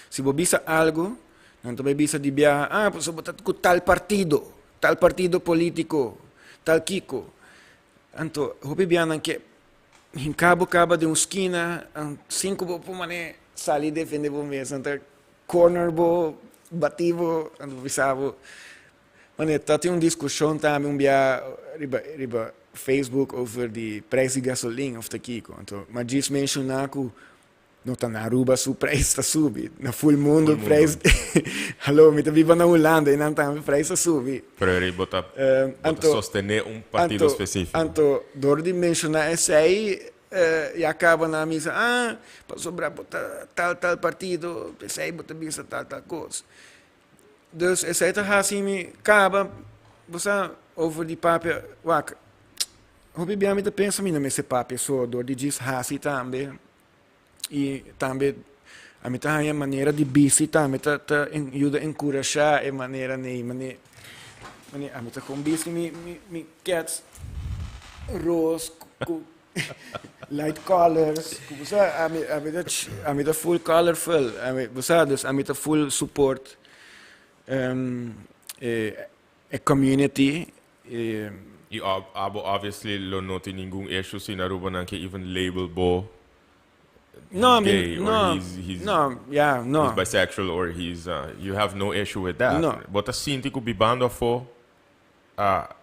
si bo bisa algo, nan ta bay bisa di biaha, ah, pasobra bo ta cu tal partido, tal partido politico, tal kico. Anto, hopi biaha nan ke hinca bo caba den un skina, sin cu bo por mane sali defende bo mes, nan ta corner bo, bati bo, anto bo bisa bo. Mane, ta tin un diskushon tambe un bia riba riba Facebook over di prijs di gasolin of ta kiko. Anto ma djis menshoná ku no ta na Aruba su prijs ta subi, na ful mundu prijs hallo mi ta biba na Hulanda i nan tambe prijs a subi. Pero eri bo ta bo ta sostené un partido spesífiko. Anto dor di menshoná esei ya kaba nan a bisa ah pasobra bo ta tal tal partido p'esei bo ta bisa tal tal kos. Dus esei ta hasi mi kaba, bo sa, over di papia, wak, hopi bia mi ta pensa mi no mester papia so, dor di djis hasi tambe, i tambe ami ta haña manera di bisti tambe ta ta yuda enkurashá e manera nei, mane mane ami ta kon bisti mi mi mi kèts ros ku Light colors, ku bo sa ami ami ta ami ta full colorful, ami bo sa dus ami ta full support e e community e. I abo obviously lo no tin ningun issue si na Aruba nan ke even label bo No, he's gay mi or no, he's he's no, ya, no. he's bisexual or he's you have no issue with that. No. Bo ta sinti ku bibando afo a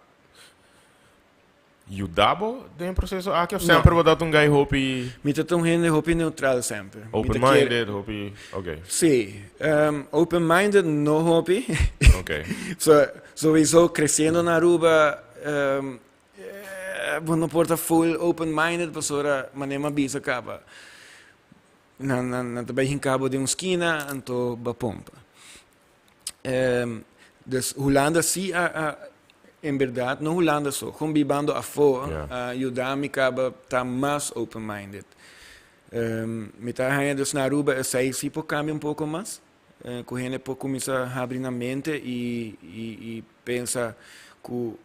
Yuda bo den e proceso aki of semper bo ta un guy hopi. Mi ta un hende hopi neutral semper. Open minded, hopi, ok. Si, open minded no hopi. Ok. So, sowieso creciendo na Aruba bo no por ta full open minded pasobra manera mi a bisa caba nan nan ta bay hinca bo den un skina anto bo a pompa. Dus Hulanda si a a en berdad no Hulanda so, gewoon bibando afo a yuda mi caba ta mas open minded. Mi ta haña dus na Aruba esei si por cambia un poco mas, cu hende por cuminsa habri nan mente y y pensa cu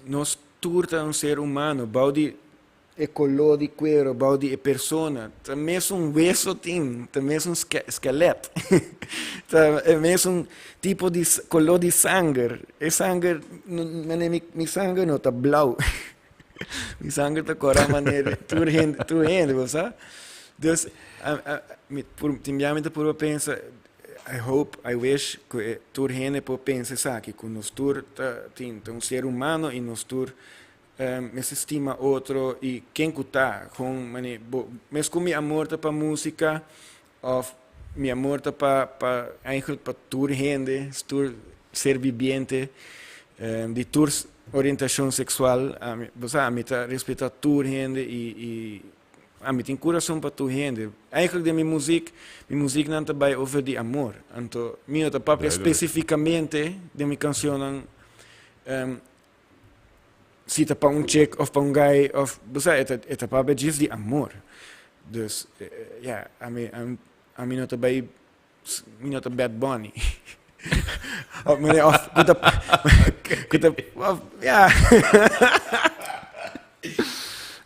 nos tur ta un ser humano, bou di e color di cuero, bou di e persona, ta mesun weso tin, ta mesun skelet, ta e mesun tipo di color di sanger, e sanger, mane mi sanger no ta blauw. Mi sanger ta kora manera tur hende, tur hende, bo sa? Dus, mi por, tin bia mi ta purba pensa, I hope, I wish ku e tur hende por pensa esaki, ku nos tur ta tin, ta un ser humano i nos tur mester stima otro i ken ku ta, kon mane bo, mes ku mi amor ta pa músika òf mi amor ta pa, pa eigenlijk pa tur hende, tur ser bibiente di tur orientashon seksual, ami, bo sa, ami ta respetá tur hende i i ami tin kurason pa tur hende. Eigenlijk den mi muzik, mi muziknan ta bai over di amor. Anto mi no ta papia spesifikamente den mi kanshonnan si ta pa un chick of pa un guy of, bo sa, e ta e ta papia djis di amor. Dus, ya, ami ami no ta bai Mi no ta Bad Bunny. Of meneer, of ku ta, ku ta, of, ja.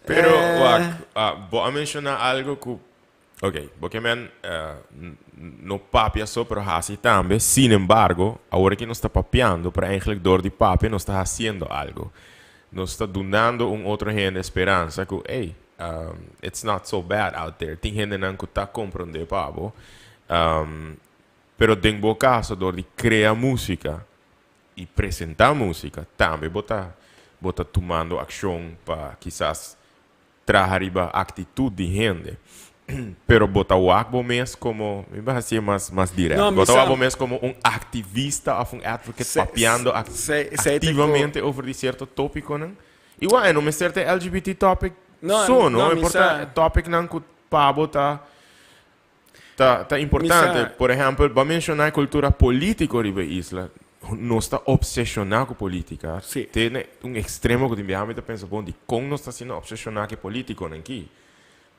Pero, wak, ah, bo a menciona algo ku, ok, bo ke men eh, no papia so, pero hasi tambe. Sin embargo, awor aki nos ta papiando, pero eigenlijk door di papia nos ta haciendo algo. Nos ta dunando un otro hende speransa ku, ey, it's not so bad out there. Tin hendenan ku ta komprondé pa bo. Pero den bo kaso dor di krea músika i presentá músika tambe bo ta bo ta tumando akshon pa kisas traha riba aktitut di hende. Pero bo ta wak bo mes komo, mi bai hasié mas mas dirèkt, bo ta wak bo mes komo un aktivista òf un advocate papiando aktivamente over di sierto tópikonan? Igual e no mester ta e LGBT topic so, no? E por ta topicnan cu pa bo ta ta ta importante. Por ehempel, bo a menciona e cultura politico riba e isla. Nos ta obsesiona cu politica. Te na un extremo cu tin biaha mi ta pensa, bon, dicon nos ta asina obsesiona cu e politiconan aki?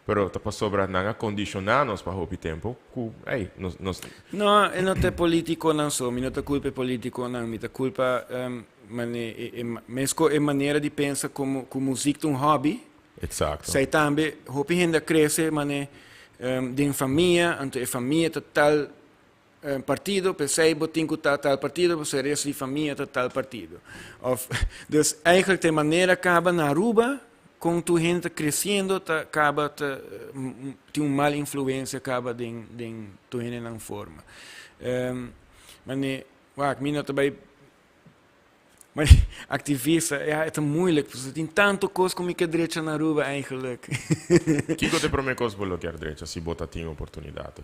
Pero ta pasobra nan a condiciona nos pa hopi tempo cu, ey, nos, nos. No, e no ta e politiconan so. Mi no ta culpa e politiconan. Mi ta culpa mane, e, e, mesco e manera di pensa como cu muziek ta un hobby. Exacto. Esey tambe hopi hende a crece mane den famia, anto e famia ta tal partido, p'esei bo tin ku ta tal partido, pasobra e resto di famia ta tal partido. Of, dus eigenlijk ta e manera kaba na Aruba kon tur hende ta kresiendo ta kaba ta tin un mal influensia kaba den den tur hendenan forma. Mane, wak, mi no ta bai Maar activista, ja, e ta moeilijk, pasobra tin tanto kos ku mi ke drecha na Aruba eigenlijk. Kiko ta e prome kos bo lo kier drecha si bo ta tin oportunidat?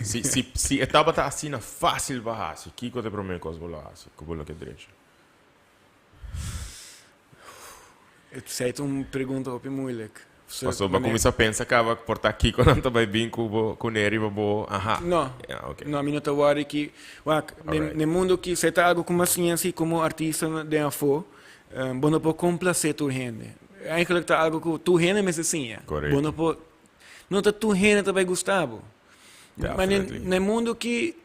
Si, si, si e tabata asina fácil pa hasi, kiko ta e promé kos bo lo hasi ku bo lo ke drecha? Esei ta un pregunta hopi moeilijk. Pasobra bo a kuminsá pensa kaba por ta kiko nan ta bai bin ku bo kuné riba bo aha. No, no, mi no ta wòri ki, wak, den mundu ki esei ta algu ku mi a siña si komo artista den afó, bo no por komplasé tur hende. Eigenlijk ta algu ku tur hende mester siña. Bo no por No ta tur hende ta bai gusta bo. Ma na e mundu aki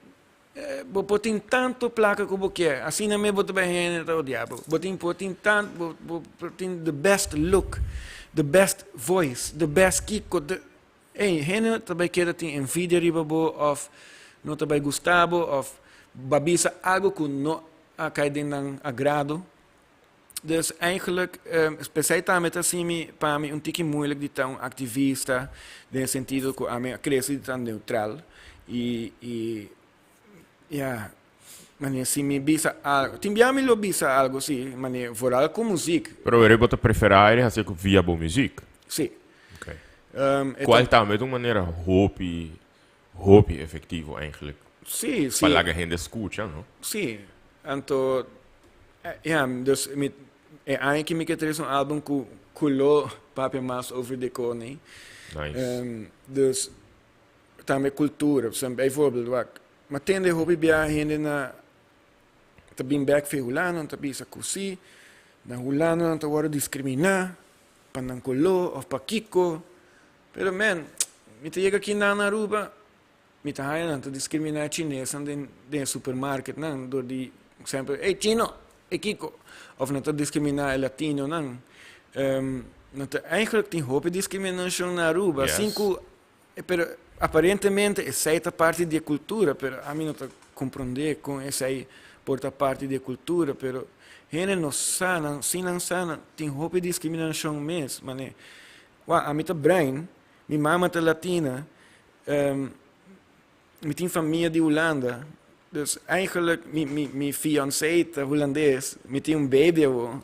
bo por tin tantu plaka ku bo kier, asina mes bo ta bai hende ta odia bo. Bo tin por tin tantu, bo por tin the best look, the best voice, the best kiko, the, ey, hende ta bai keda tin envidia riba bo òf no ta bai gusta bo òf bo a bisa algu ku no a kai den nan agrado. Dus eigenlijk, p'esei tambe ta hasi mi, pa mi un tiki moeilijk di ta un activista den e sentido ku ami a krese di ta neutral i i ya manera si mi bisa algo, tin bia mi lo bisa algo si, manera vooral ku muziek. Pero weri bo ta prefera aire hasi ku via bo muziek? Si. Oké. Kual tambe ta un manera hopi hopi efectivo eigenlijk. Sí, sí. Pa laga hende scucha, no? Sí. Anto, ja, dus mi, e aña aki mi ke trese un album ku ku lo papia mas over de koning. Nice. Dus, tambe cultura. Bijvoorbeeld, wak, mi a tende hopi bia hende na ta bin bek fe Hulanda, nan ta bisa ku si, na Hulanda nan ta wòrdu diskriminá pa nan koló òf pa kiko. Pero man, mi ta yega aki na Aruba, mi ta haya nan ta discrimina Chinesan den supermarket nan, door di semper, "Hey Chino, hey Kiko." Of nan ta discrimina e Latino nan. Nan ta eigenlijk tin hopi discriminacion na Aruba. Cinco, pero aparentemente esey ta parti di cultura, pero ami no ta comprende con esey por ta parti di cultura, pero hende no sa, nan, si nan sa, nan tin hopi discriminacion mes, mane. Wa, ami ta bruin, mi mama ta Latina, mi tin famia di Hulanda, dus eigenlijk mi fiancé ta Hulandes, mi tin un baby awo,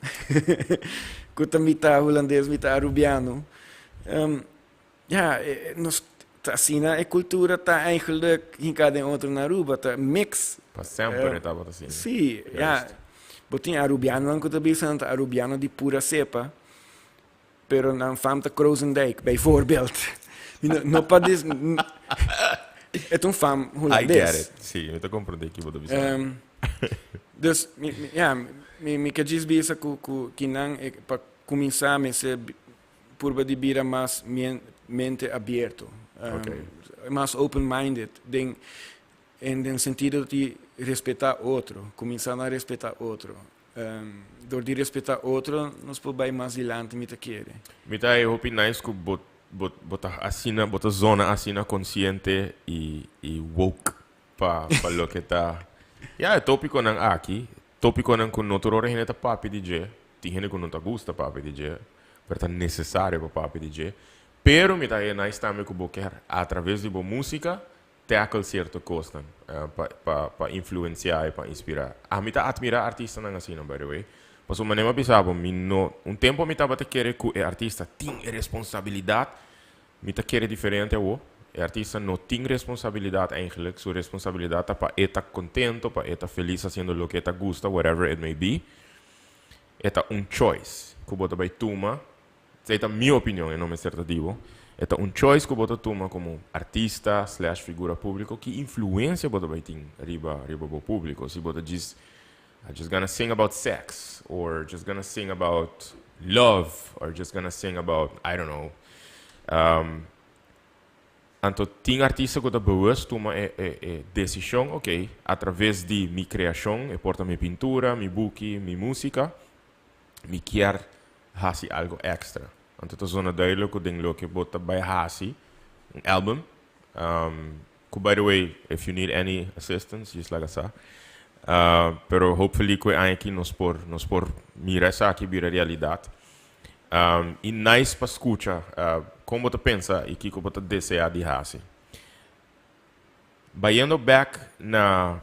cu ta mitad Hulandes, mitad Arubiano. Ja, nos ta asina e cultura ta eigenlijk hinca den otro na Aruba, ta mix. Pa semper tabata asina. Si, ja. Bo tin Arubianonan cu ta bisa nan ta Arubiano di pura cepa, pero nan fam ta Krozendijk, bijvoorbeeld. No, no pa dis, e ta un fam Hulandes. I get it. Si, mi ta comprende kico bo ta bisa. Dus, mi, ja, mi ke djis bisa cu kinan pa cuminsa mester purba di bira mas mente abierto. Mas open-minded. Den sentido di respeta otro. Cuminsa na respeta otro. Door di respeta otro, nos por bay mas dilanti, mi ta kere. Mi ta e hopi nice cu bo ta asina, bo ta zona asina consciente y woke pa loke ta, ja, e topiconan aki, topiconan cu no tur ora hende ta papia di dje, tin hende cu no ta gusta papia di dje, pero ta necesario pa papia di dje. Pero mi ta e nice tambe cu bo kier a traves di bo musica tackle cierto cosnan pa influencia y pa inspira. Ami ta admira artistanan asina, by the way. Pasobra manera mi a bisa bo, mi no, un tempo mi tabata kere cu e artista tin e responsabilidad, mi ta kere diferente awo. E artista no tin responsabilidad eigenlijk, su responsabilidad ta pa e ta contento, pa e ta feliz haciendo loke e ta gusta, whatever it may be. E ta un choice cu bo ta bay tuma. Esei ta mi opinion, e no mester ta di bo. E ta un choice ku bo ta tuma komo artista/figura públiko, ki influensia bo ta bai tin riba bo públiko. Si bo ta djis, I'm just gonna sing about sex, or just gonna sing about love, or just gonna sing about, I don't know. Anto tin artista ku ta bewust tuma e desishon, ok, a traves di mi kreashon, e por ta mi pintura, mi buki, mi músika, mi kier hasi algo extra. Anto ta zona duidelijk ku den loke bo ta bai hasi un album, ku by the way, if you need any assistance, just laga sa. Pero hopefully ku e aña aki nos por mira esaki bira realidat. I nice pa skucha kon bo ta pensa i kiko bo ta desea di hasi. Bayendo back na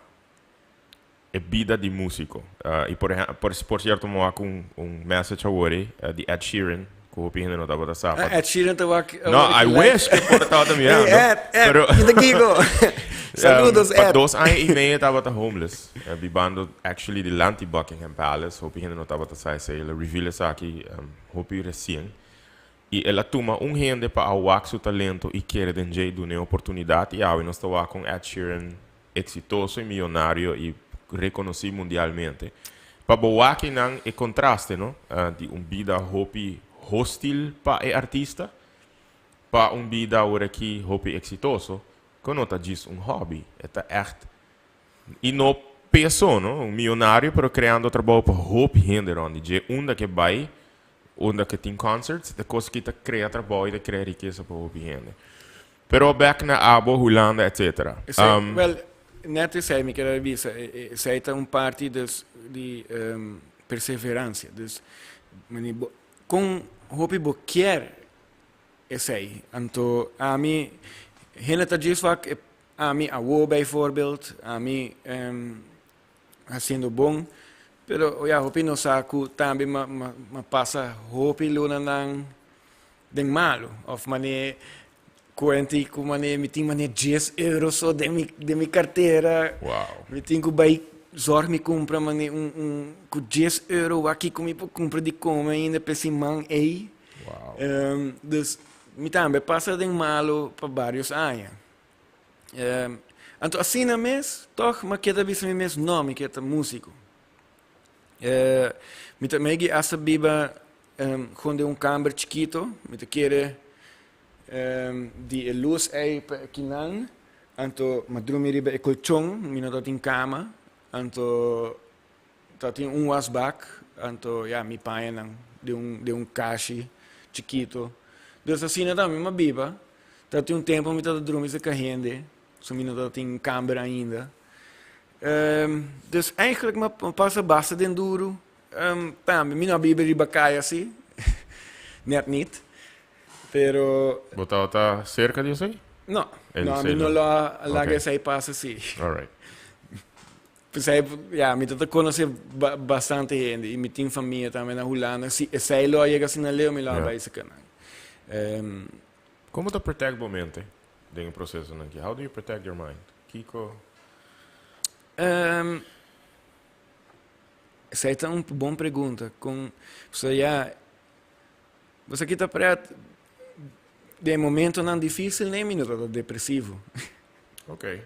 e bida di musico. Y por cierto, mi wak un message awor di Ed Sheeran, cu hopi hende no tabata sa. Ah, Ed Sheeran ta wak. No, I wish cu por tabata mirando. Hey, Ed, Ed, pero, kita Kiko. Saludos, Ed. Pa 2 aña y medio tabata homeless, bibando actually dilanti Buckingham Palace. Hopi hende no tabata sa esey. El a reveal esaki hopi recien. Y el a tuma un hende pa a wak su talento y kere den dje dune oportunidad. Y awe nos ta wak con Ed Sheeran exitoso y millonario y reconoci mundialmente. Pa bo wak nan e contraste, no? Di un bida hopi hostil pa e artista, pa un bida awor aki hopi exitoso, cu no ta djis un hobby, e ta echt y no peso, no? Un miyonario pero creando trabou pa hopi hende rond di dje, unda cu e bay, unda cu tin concerts, e cos cu ta crea trabou y ta crea rikesa pa hopi hende. Pero back na abo, Hulanda, etc. Well, net esey mi kier bisa, esey ta un parti dus di perseverancia. Dus, mani, bo, con hopi bo kier esey. Anto, ami, hende ta djis wak, ami awo bijvoorbeeld, ami haciendo bon, pero ja, hopi no sa cu tambe ma pasa hopi lunanan den malo. Of mane cuenti cu mane mi tin mane 10 euro so den mi cartera. Mi tin cu bay zorg mi cumpra mane un cu 10 euro waki cu mi por cumpra di come ainda pe siman ey. Dus mi tambe pasa den malo pa varios aña. Anto asina mes, toch, ma keda bisa mi mes, no, mi kier ta musico. Mi ta megi hasta biba gewoon den un kamer chikito. Mi ta kere. Di e lus ei pa kinan, anto m'a drumi riba e colchon, mi no tabatin cama, anto tabatin un wasbak, anto ya mi pañanan den un den un kashi chikito. Dus asina tambe m'a biba. Tabatin un tempo mi tabata drumi cerca hende, so mi no tabatin kamber ainda. Dus eigenlijk m'a pasa basta den duru. Tambe mi no a biba riba kaya si, net niet. Pero. Bo tabata cerca di esey? No, no, ami no lo a laga esey pasa si. Alright. P'esey, ya, mi ta ta conoce bastante hende y mi tin famia tambe na Hulanda. Si esey lo a yega asina leu, mi lo a bay cerca nan. Con bo ta protect bo mente den e procesonan aki? How do you protect your mind? Kico? Esey ta un bon pregunta. Con, pasobra ya. Bo sa kita pret den momentonan difícil nee mi no tabata depresivo. Ok.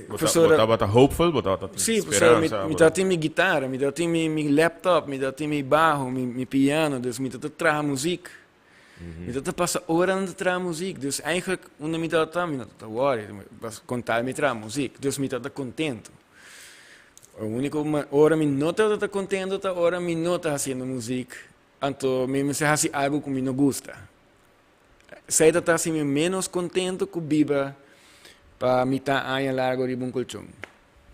Bo tabata hopeful, bo tabata tin Sí, pasobra mi mi tabatin mi guitara, mi tabatin mi mi laptop, mi tabatin mi baho, mi mi piano, dus mi tabata traha muziek. Mi tabata pasa oranan ta traha muziek, dus eigenlijk unda mi tabata mi no tabata worry, con tal mi traha muziek, dus mi tabata contento. E unico ora mi no tabata contento ta ora mi no ta haciendo muziek. Anto mi mester hasi algu ku mi no gusta. Esei ta ta hasi mi ménos kontentu ku biba pa mitá aña largu riba un kolchon.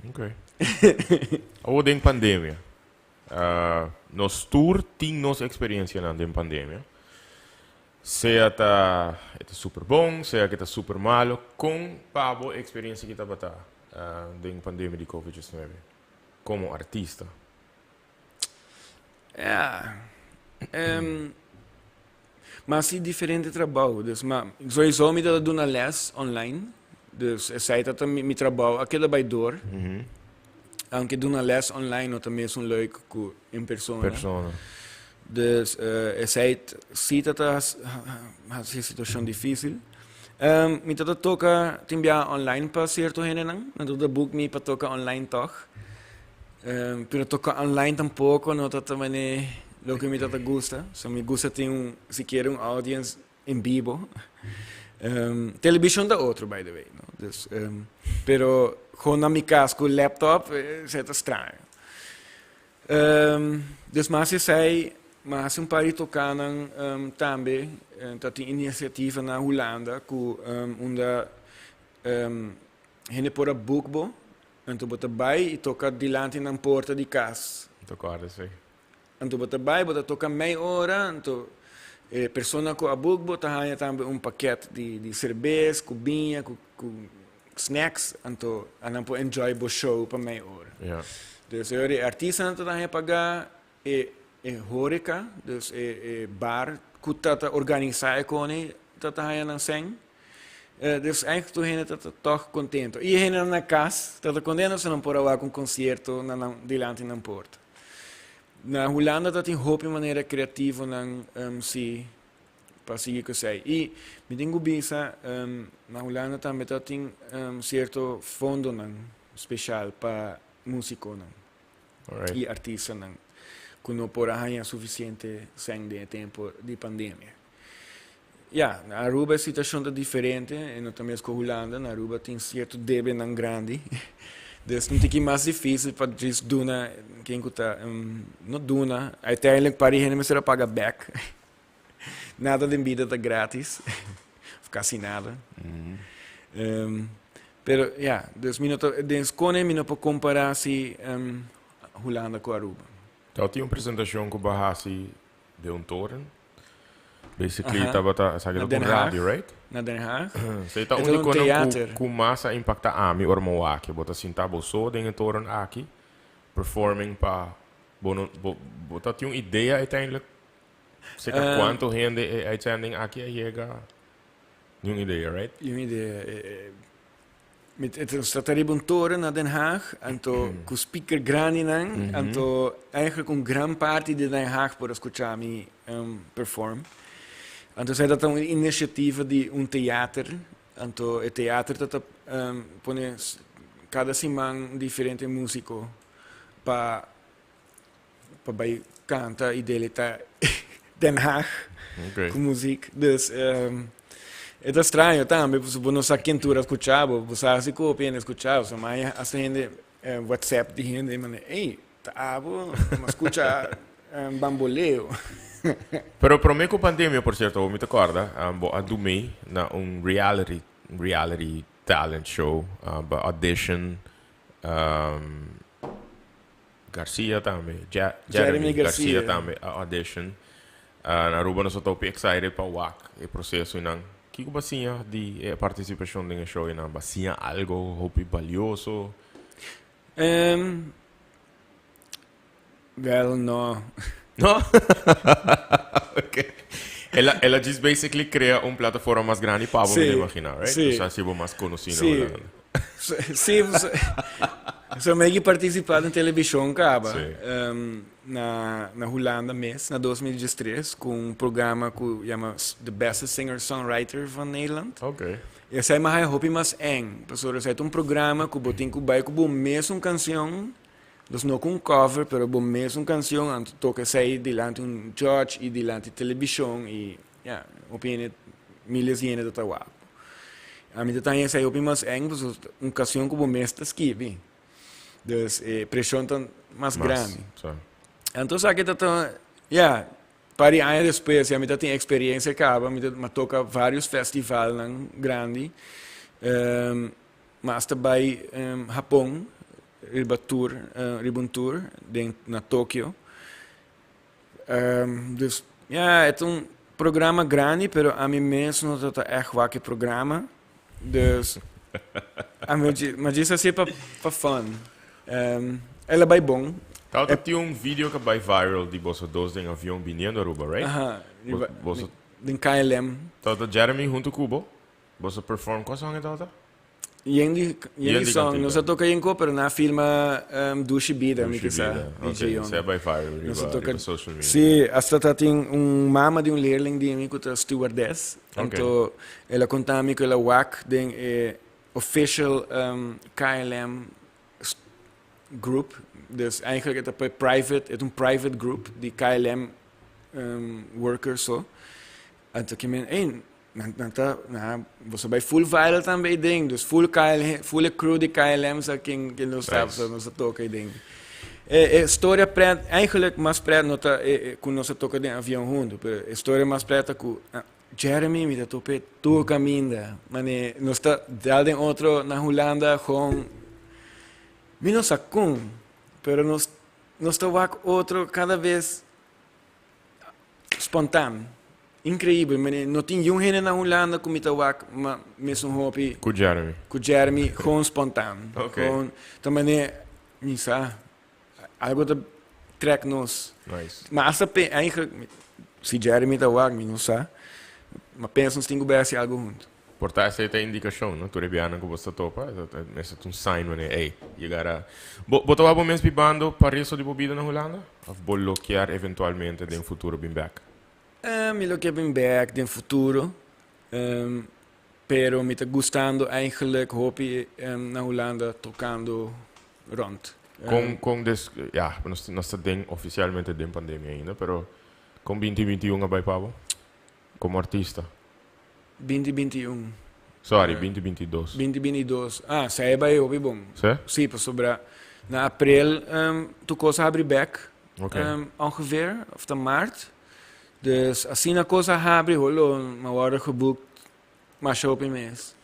Ok. Awor den pandemia. Nos tur tin nos eksperensianan den pandemia. Sea ta e ta super bon, sea ke ta super malo. Kon pa bo e eksperensia ki tabata den pandemia di covid diesnuebe komo artista? Ja. Ma hasi diferente trabou. Dus ma sowieso mi ta duna les online. Dus esei ta mi trabou a keda bai door. Aunke duna les online no ta mesun leuk ku en persona. Persona. Dus esei si ta ta hasi e situashon difisil. Mi ta ta toka tin biaha online pa sierto hendenan. Nan ta ta boek mi pa toka online tòg. Pero toca online tampoco no ta ta mane loke mi ta ta gusta. So mi gusta tin un sikiera un audience en bibo. Television ta otro by the way, no? Dus, pero gewoon na mi cas cu laptop, esei ta straño. Dus mas esei, mi a haci un par di tocanan tambe. Ta tin iniciativa na Hulanda cu unda hende por a boek bo. Anto bo ta bai i toka dilanti nan porta di kas. Mi ta kòrda esei. Anto bo ta bai, bo ta toka mei ora, anto e persona ku a buk bo ta haña tambe un pakèt di di serbes ku biña ku ku snacks, anto anan por enjoy bo show pa mei ora. Ja. Dus e ora e artistanan ta haña pagá, e e horeca, dus e e bar ku ta ta organisá e koni ta ta haña nan sèn. Dus eigenlijk tur hende ta tòg kontento. I e hendenan na kas ta ta kontento si nan por a wak un konsierto na nan dilanti nan porta. Na Hulanda ta tin hopi manera kreativonan si pa sigui ku esei. I mi tin ku bisa na Hulanda tambe ta tin sierto fondonan speshal pa musikonan i artistanan ku no por a haña sufisiente sèn den e tempu di pandemia. Ya, na Aruba e situacion ta diferente, e no ta mes cu Hulanda. Na Aruba tin cierto debenan grandi. Dus un tiki mas dificil pa djis duna ken cu ta, no duna, uiteindelijk par di hende mester a paga bek. Nada den bida ta gratis, of casi nada. Pero ya, dus mi no ta, den scone mi no por compara si Hulanda cu Aruba. Tau tin un presentacion cu bo a haci den un toren? Basically tabata esaki ta ku radio, right? Na Den Haag. So e ta un di konan ku mas a impacta ami ora mi wak. Bo ta sinta bo so den e toren aki performing pa bo no bo bo ta tin un idea uiteindelijk seka kuantu hende e uitzending aki a yega? Niun idea, right? Niun idea. Mi ta riba un toren na Den Haag, anto ku speaker grandinan, anto eigenlijk un gran parti di Den Haag por a skucha mi perform. Anto esei ta un inisiativa di un teater, anto e teater ta ta pone kada siman diferente musiko pa pa bai kanta i deleita Den Haag ku muzik. Dus. E ta straño tambe, pasobra bo no sa ken tur a skucha bo, bo sa si ku hopi hende a skucha bo, so maña hasta hende WhatsApp di hende manda, ey, ta abo, mi a skucha Bamboleo. Pero prome ku pandemia, por sierto, bo mi ta kòrda, bo a dumei na un reality, reality talent show, bo audition, Garcia tambe, Jeremy Garcia tambe a audition. Na Aruba nos a ta hopi excited pa wak e proceso einan. Kiko bo a siña di e participacion den e show einan? Bo a siña algo hopi balioso? Wel, no. No? Ok. El a, el a just basically crea un plataforma mas grandi pa bo, mi ta imagina, right? Sí. Osea, si bo mas conoci na Hulanda. Sí, so mi a participa den television caba na na Hulanda mes na 2013 cu un programa cu yama De Beste Singer Songwriter van Nederland. Y esey mi a haya hopi mas eng pasobra esey ta un programa cu bo tin cu bay cu bo mesun cancion. Dus no cu un cover pero bo mesun cancion anto toca esey dilanti un judge y dilanti television y ya hopi hende miles di hende ta ta wak. Ami ta taña esey hopi mas eng pasobra un cancion cu bo mes ta skibi. Dus e presion ta mas grandi. Anto esaki ta ta ya par di aña despues ya mi ta tin experiencia caba mi ta toca varios festivalnan grandi. Mas ta bai Hapon riba tour, riba un tour den na Tokio. Dus ya e ta un programa grandi pero ami mes no ta ta ègt wak e programa. Dus ami ma djis hasié pa pa fun. El a bai bon. Tabata tin un video ku a bai viral di boso dos den avion biniendo Aruba, right? Aha, riba den KLM. Tabata Jeremy huntu ku bo? Boso perform cua song e tabata? Yen di yen di song nos a toca yen ko pero nan a filma Dushi Bida mi kisa di Jeon. Esei a bai viral riba social media. Si hasta ta tin un mama di un leerling di mi cu ta stewardess anto el a conta mi cu el a wak den e official KLM group dus eigenlijk e ta private e ta un private group di KLM workers so anto kimen ey Nan nan ta nan boso bai full viral tambe ei den dus full KL full e crew di KLM sa ken ken nos ta so nos a toka ei den. E e storia pret eigenlijk mas pret no ta e e ku nos a toka den avion huntu pero e storia mas pret ta ku Jeremy mi ta tope tur kaminda mane nos ta dal den otro na Hulanda gewoon mi no sa kon pero nos nos ta wak otro kada bes Spontaan. Increibel. Mene, no tin yun hende na Hulanda ku mi ta wak ma mesun hopi. Ku Jeremy. Ku Jeremy, gewoon spontaan. Ok. Gewoon, ta mane, mi sa, algo ta trek nos. Nice. Ma hasta pe, eigenlijk, si Jeremy ta wak, mi no sa, ma pensa nos tin ku bai hasi algo hunto. Por ta esei ta indikashon, no? Tur e bianan ku bo sta topa, mester ta un sign wanneer, ey, you gotta. Bo, bo ta wak bo mes bibando pa resto di bo bida na Hulanda? Of bo lo kier eventualmente den futuro bin bek? Mi lo kier bin bek den futuro, pero mi ta gustando eigenlijk hopi na Hulanda tokando rond. Kon, kon des, ya, nos, nos ta den ofisialmente den pandemia ainda, pero kon 2021 a bai pa bo komo artista? 2021. Sorry, 2022. 2022. Ah, sa e bai hopi bon. Sí? Sí, pasobra na april tur kos a habri bek. Ok. Ongeveer, of ta maart. Dus asina kos a habri, holo, mi a wòrdu geboekt masha hopi mes.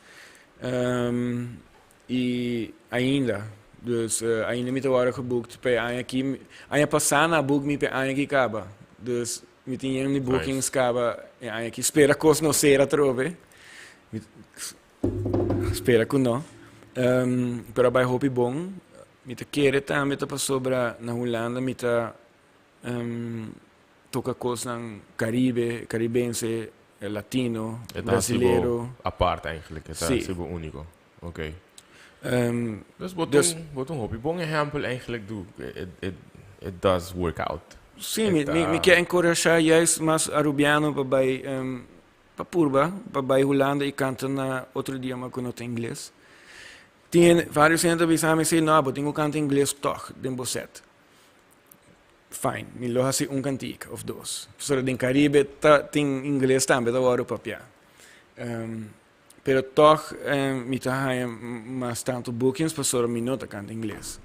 I ainda, dus ainda mi ta wòrdu geboekt pa e aña aki. Aña pasá nan a boek mi pa e aña aki kaba. Dus Mi tin yen di bookings caba e aña aki. Spera cos no cera atrobe. Mi spera cu no. Pero a bay hopi bon. Mi ta kere tambe ta pasobra na Hulanda mi ta toca cosnan Caribe, Caribense, Latino, E ta haci bo Brasilero. apart eigenlijk. E ta Sí. haci bo unico. Ok. Dus bo ta un, bo ta un hopi bon ehempel eigenlijk du. It, it, it does work out. Sí, mi, mi, mi kier encorajá juist mas Arubiano pa bai, pa purba, pa bai Hulanda y canta na otro idioma cu no ta ingles. Tin varios hende ta bisa mi, sí, no, bo tin cu canta ingles toch den bo set. Fine, mi lo haci un cantica of dos. Pasobra den Caribe ta tin ingles tambe ta wòrdu papiá. Pero toch mi ta haña mas tanto bookings pasobra mi no ta canta ingles.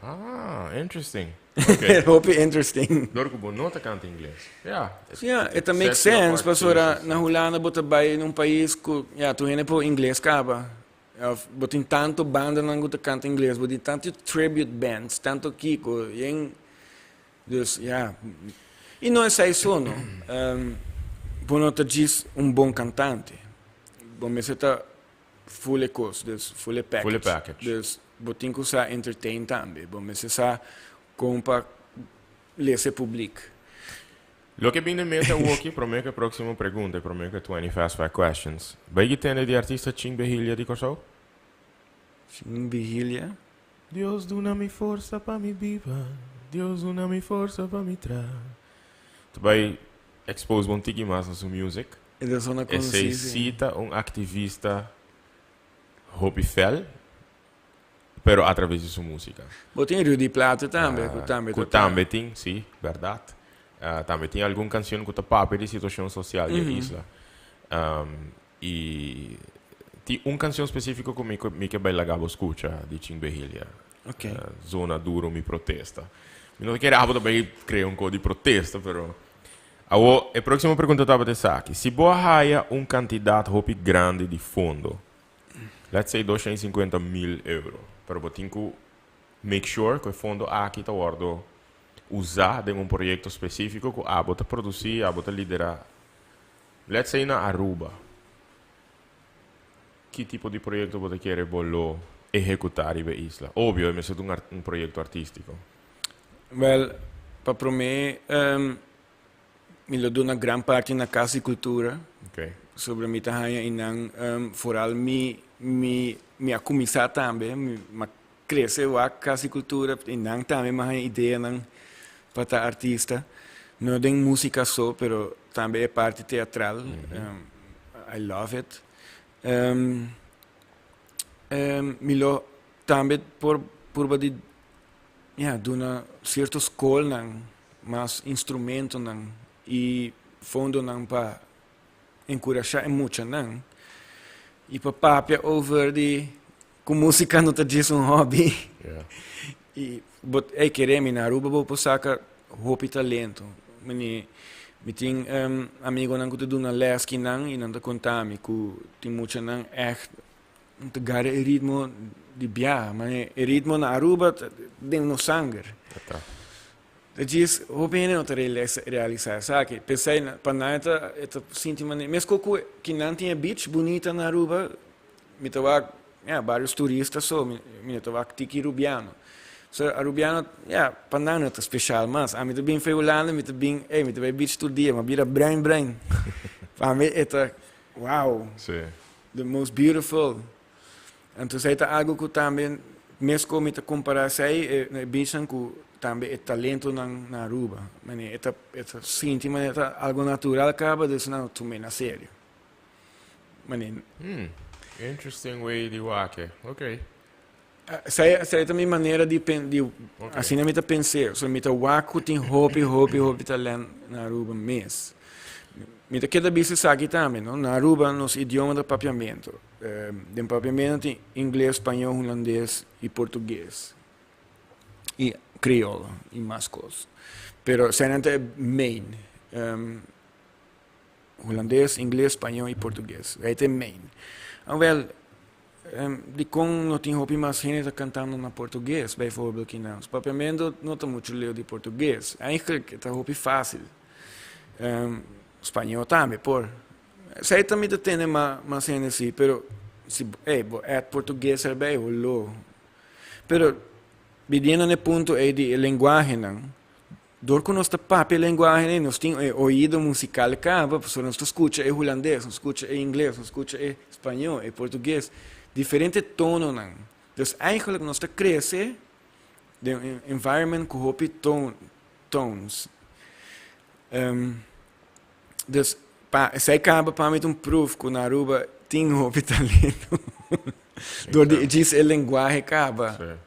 Ah, interesting. Okay. Hopi interesting. Dor cu bo no ta canta ingles. Ja. Ja, e ta make sense pasobra na Hulanda bo ta bay na un pais cu ja, tur hende por ingles caba. Of bo tin tanto bandanan cu ta canta ingles, bo tin tanto tribute bands, tanto kico, yen. Dus ja, y no esey so no. Bo no ta djis un bon cantante. Bo mester ta full e cos, dus full e package. Full e package. Dus bo tin cu sa entertain tambe. Bo mester sa con pa lesa e publiek. Loke bin den mente awoki, prome cu e proximo pregunta y prome cu e 20 fast fact questions. Bay ki tende di artista Ching Behilia di Corsou? Ching Behilia? Dios duna mi forsa pa mi biba, Dios duna mi forsa pa mi tra. Ta bai expose bo un tiki mas na su music. E ta sona conoci, Esey si. si ta un activista hopi fel, pero a traves di su musica. Bo tin Rudy Plaate tambe, cu tambe Cu ta ta. tambe tin, si, berdad. Tambe tin algun cancion cu ta papia di situacion social di e isla. Y tin un cancion specifico cu mi mi ke bay laga bo scucha di Ching Behilia. Ok. Zona Duro Mi Protesta. Mi no ta kere abo ta bay crea un co di protesta, pero awo e proximo pregunta tabata esaki. Si bo a haya un cantidad hopi grandi di fondo, let's say 250.000 euro, pero bo tin cu make sure cu e fondo aki ta wordo usa den un proyecto specifico cu abo ta produci, abo ta lidera. Let's say na Aruba, ki tipo di proyecto bo ta kere bo lo ehecuta riba e isla? Obvio, e mester ta un un proyecto artistico. Wel, pa prome mi lo duna gran parti na Cas di Cultura. Okay. Sobre mi ta haña einan vooral mi mi mi a cuminsa tambe, mi a Crece wak Cas di Cultura y nan tambe m'a haña ideanan pa ta artista. No den musica so, pero tambe e parti teatral. I love it. Mi lo tambe por purba di ya duna cierto scolnan mas instrumentonan y fondonan pa encurasha e muchanan y pa papia over di Ku músika no ta djis un hòbi. I bo ey kere mi na Aruba bo por saka hopi talento. Mi mi tin amigonan ku ta duna lès kinan i nan ta konta mi ku tin muchanan ègt ta gara e ritmo di biaha. Ma e ritmo na Aruba ta den nos sanger. Ta djis hopi hende no ta realisa esaki. P'esei pa nan e ta sinti manera meskos ku kinan tin e beach bunita na Aruba. Mi ta wak, ya, varios turista so, mi, mi no ta wak tiki Rubiano. So, Arubiano, ya, pa nan no ta special mas. Ami ta bin for Hulanda, mi ta bin, ey, mi ta bai beach tur dia, m'a bira bruin bruin. Pa mi e ta, wow, Sí. the most beautiful. Anto esei ta algo ku tambe, mes ku mi ta kompara esei, e, e beachnan ku tambe e talentonan na Aruba. Mane, e ta, e ta sinti manera ta algo natural kaba, dus nan no tum'é na serio. Mane. Hmm, interesting way di wak e. Ok. Esei, esei ta mi manera di pen, di, Ok. asina mi ta pens'é. So mi ta wak ku tin hopi, hopi, hopi talent na Aruba mes. Mi ta keda bisa esaki tambe, no? Na Aruba nos idioma ta papiamento. Den papiamento tin ingles, spañó, hulandes i portugues. I kriolo i mas kos. Pero eseinan ta e main. Hulandes, ingles, spañó i portugues. Ei ta e main. Awel, dikon no tin hopi mas hende ta kantando na portugues, bijvoorbeeld kinan? Papiamento no ta muchu leu di portugues. Eigenlijk e ta hopi fásil. Spañó tambe por. Esei ta mi ta tende mas hende si, pero si ey bo add portugues erbij, holó. Pero bidiendo na e punto ei di e lenguahenan, Dor ku nos ta papia e lenguahe ei, nos tin e oido musikal kaba, pasobra nos ta skucha e hulandes, nos skucha e ingles, nos skucha e spañó, e portugues, diferente tononan. Dus eigenlijk nos ta krese den un environment ku hopi ton, tones. Dus pa esei kaba pa mi ta un proof ku na Aruba tin hopi talento. Dor di djis e lenguahe kaba.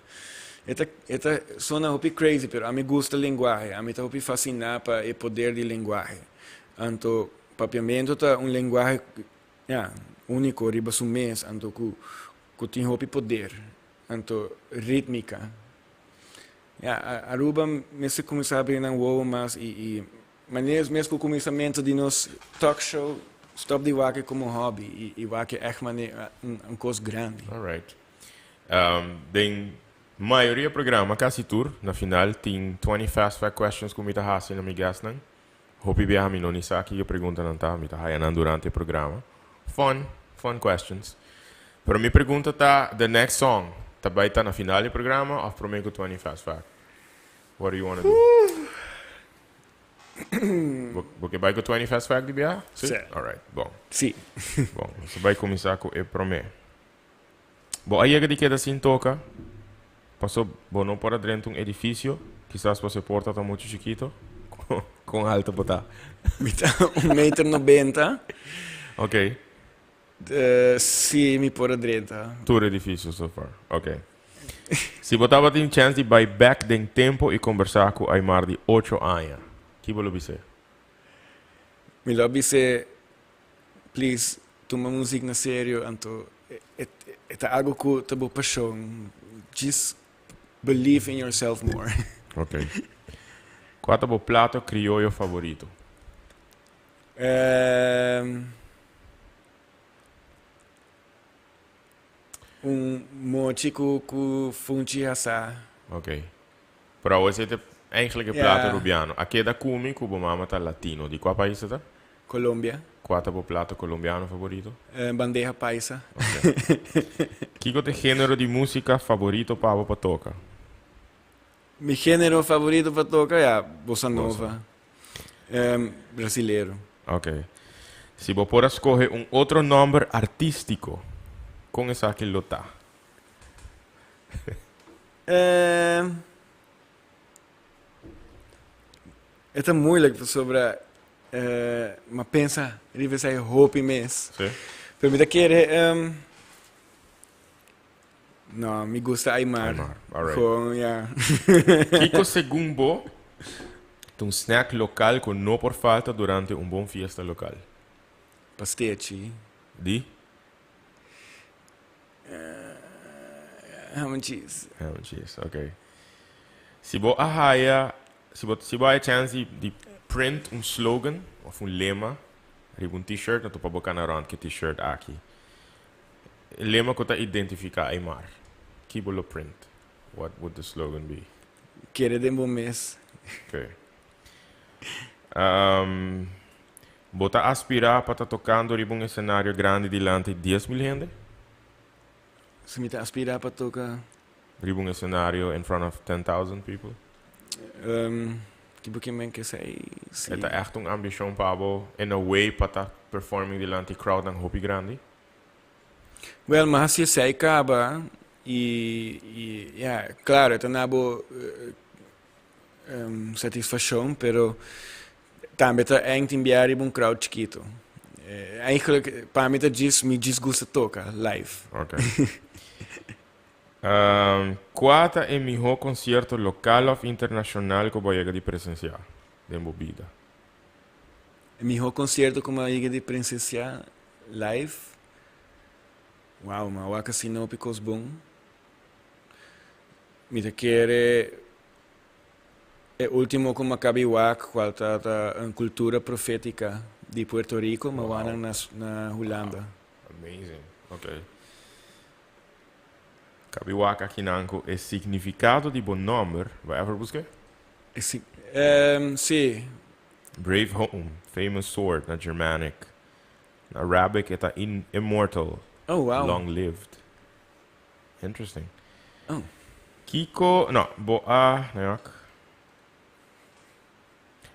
E ta e ta sona hopi crazy pero ami gusta lenguahe, ami ta hopi fasina pa e poder di lenguahe. Anto papiamento ta un lenguahe. ya, úniko riba su mes, anto ku ku tin hopi poder, anto rítmika. Ya, Aruba mester kuminsá abri nan wowo mas i i manera mes ku kuminsamentu di nos talk show stòp di wak e komo hòbi i i wak e ègt manera un kos grandi. Alright. Den mayoria programa, kasi tur, na final tin 20 fast fact questions ku mi ta hasi na mi guestnan. Hopi biaha mi no ni sa kiko e preguntanan ta, mi ta haya nan durante e programa. Fun, fun questions. Pero mi pregunta ta, the next song ta bai ta na final di e programa of prome ku 20 fast fact? What do you wanna do? Bo, bo ke bai ku 20 fast fact di biaha? Si. Si. Alright, bon. Si. Bon, nos ta bai kuminsá ku e prome. Bo a yega di keda sin toka paso bo no por a drenta un edifisio, kisas paso e porta ta muchu chikito? Kon alto bo ta? Mi ta un meter nobenta. Ok. Si mi por a drenta. Tur edifisio so far. Ok. Si bo tabatin chèns di bai bèk den tempu i kombersá ku Aymar di ocho aña, ki bo lo bis'é? Mi lo a bis'é Please tuma muzik na serio anto e ta algo ku ta bo pashon just believe in yourself more. Ok. Kua ta bo plato krioyo favorito? Un mochi ku ku funchi hasá. Ok. Pero awor esei ta eigenlijk e plato Rubiano. A keda ku mi ku bo mama ta latino. Di kua pais e ta? Colombia. Kua ta bo plato colombiano favorito? Bandeja paisa. Ok. Kiko ta e genero di musika favorito pa bo pa toka? Mi genero favorito pa toka ya bossa nova. Brasilero. Ok. Si bo por a skohe un otro nomber artístiko, kon esaki lo ta? E ta moeilijk pasobra m'a pensa riba esei hopi mes. Sí. Pero mi ta kere no, mi gusta Aymar. Aymar, alright. Gewoon, ja. Kiko segun bo ta un snack lokal ku no por falta durante un bon fiesta lokal? Pastechi. Di? Ham and cheese. Ham and cheese, ok. Si bo a haya, si bo, si bo haya chance di, di print un slogan of un lema riba un t-shirt, anto pa bo cana rond cu e t-shirt aki. E lema cu ta identifica Aymar, ki bo lo print? What would the slogan be? Kere den bo mes. Ok. Um, Bo ta aspirá pa ta tokando riba un esenario grandi dilanti 10,000 hende? Si mi ta aspirá pa toka. Riba un esenario in front of 10,000 people? Ki bo ke men ke esei? Si. E ta ègt un ambishon pa bo in a way pa ta performing dilanti crowdnan hopi grandi? Wel, mi a hasi esei kaba i, i ya, klaro e ta na bo satisfashon, pero Tambe ta eng tin bia riba un crowd chikito. Eigenlijk pa mi ta djis mi djis gusta toka live. Ok. Kua ta e mihó konsierto lokal òf internashonal ku bo a yega di presensiá den bo bida? E mihó konsierto ku mi a yega di presensiá live? Wow, mi a wak asina hopi kos bon. Mi ta kere E ultimo ku mi a kabi wak kual ta ta un kultura profetika di Puerto Rico mi wak nan na Hulanda. Amazing. Ok. Kabi wak akinan ku e signifikado di bo nòmber, bo ever busk'é? E si si. Brave home, famous sword na Germanic. Na Arabic e ta immortal, Oh wow. long lived. Interesting. Oh. Kiko, no, bo a, nee wak.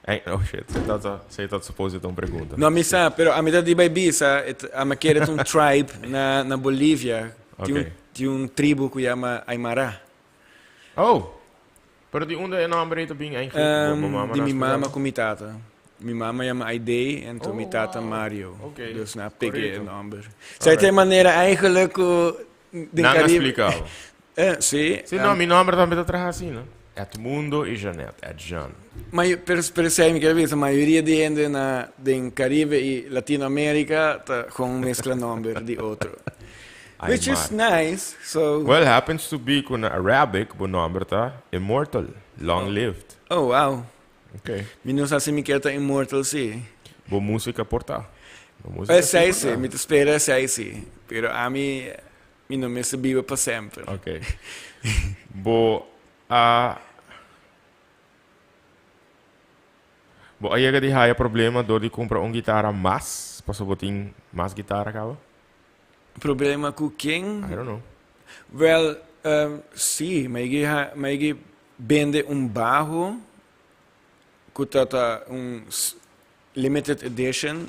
Ey, oh shit, sei dat, sei dat supposed un pregunta. No, mi sa, pero a mi ta di bai bisa, et, a mi kere un tribe na, na Bolivia. Tin un, Okay. tin un tribu ku yama Aymara. Oh, pero di unda e nomber ei ta bin eigenlijk? Bo, bo mama Di mi nace mama ku ku mi tata. Mi mama yama Aidee en toen Oh, mi tata wow. Mario. Okay, Dus na pik e correcto. nomber. Zij Alright. te manera eigenlijk ku den Nan a Caribe. spliká bo. Eh, sí. Sí, no, mi nomber tambe ta traha asina. Edmundo y Jeanette, Edjean. Mayo, pero, pero esey mi kier bisa, mayoria di hende na den Caribe y Latinoamerica ta gewoon mezcla nomber di otro. Which is nice, so... Well, happens to be cu na Arabic bo nomber ta immortal, long lived. Oh, wow. Ok. Mi no sa si mi kier ta immortal si. Bo musica por ta. Bo musica Esey si, mi ta spera esey si. Pero ami, mi no mester biba pa semper. Ok. Bo a Bo a yega di haya problema dor di cumpra un guitara mas pasobra bo tin mas guitara caba? Problema cu ken? I don't know. Wel, si, mi a yega mi a yega bende un baho cu ta ta un limited edition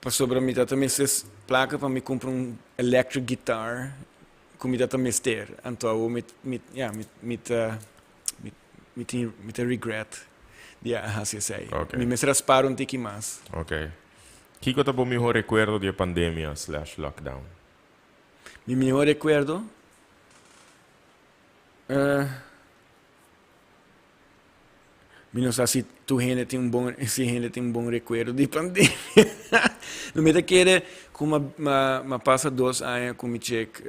pasobra mi ta ta mester placa pa mi cumpra un electric guitar cu mi ta ta mester. Anto awo mi mi ya mi mi ta mi mi tin mi ta regret di a haci esey. Okay. Mi mester a spara un tiki mas. Okay. Kico ta bo miho recuerdo di e pandemia slash lockdown? Mi miho recuerdo? Eh, mi no sa si tur hende tin un bon, si hende tin un bon recuerdo di pandemia. No mi ta kere cu m'a, m'a, m'a pasa dos aña cu mi chek,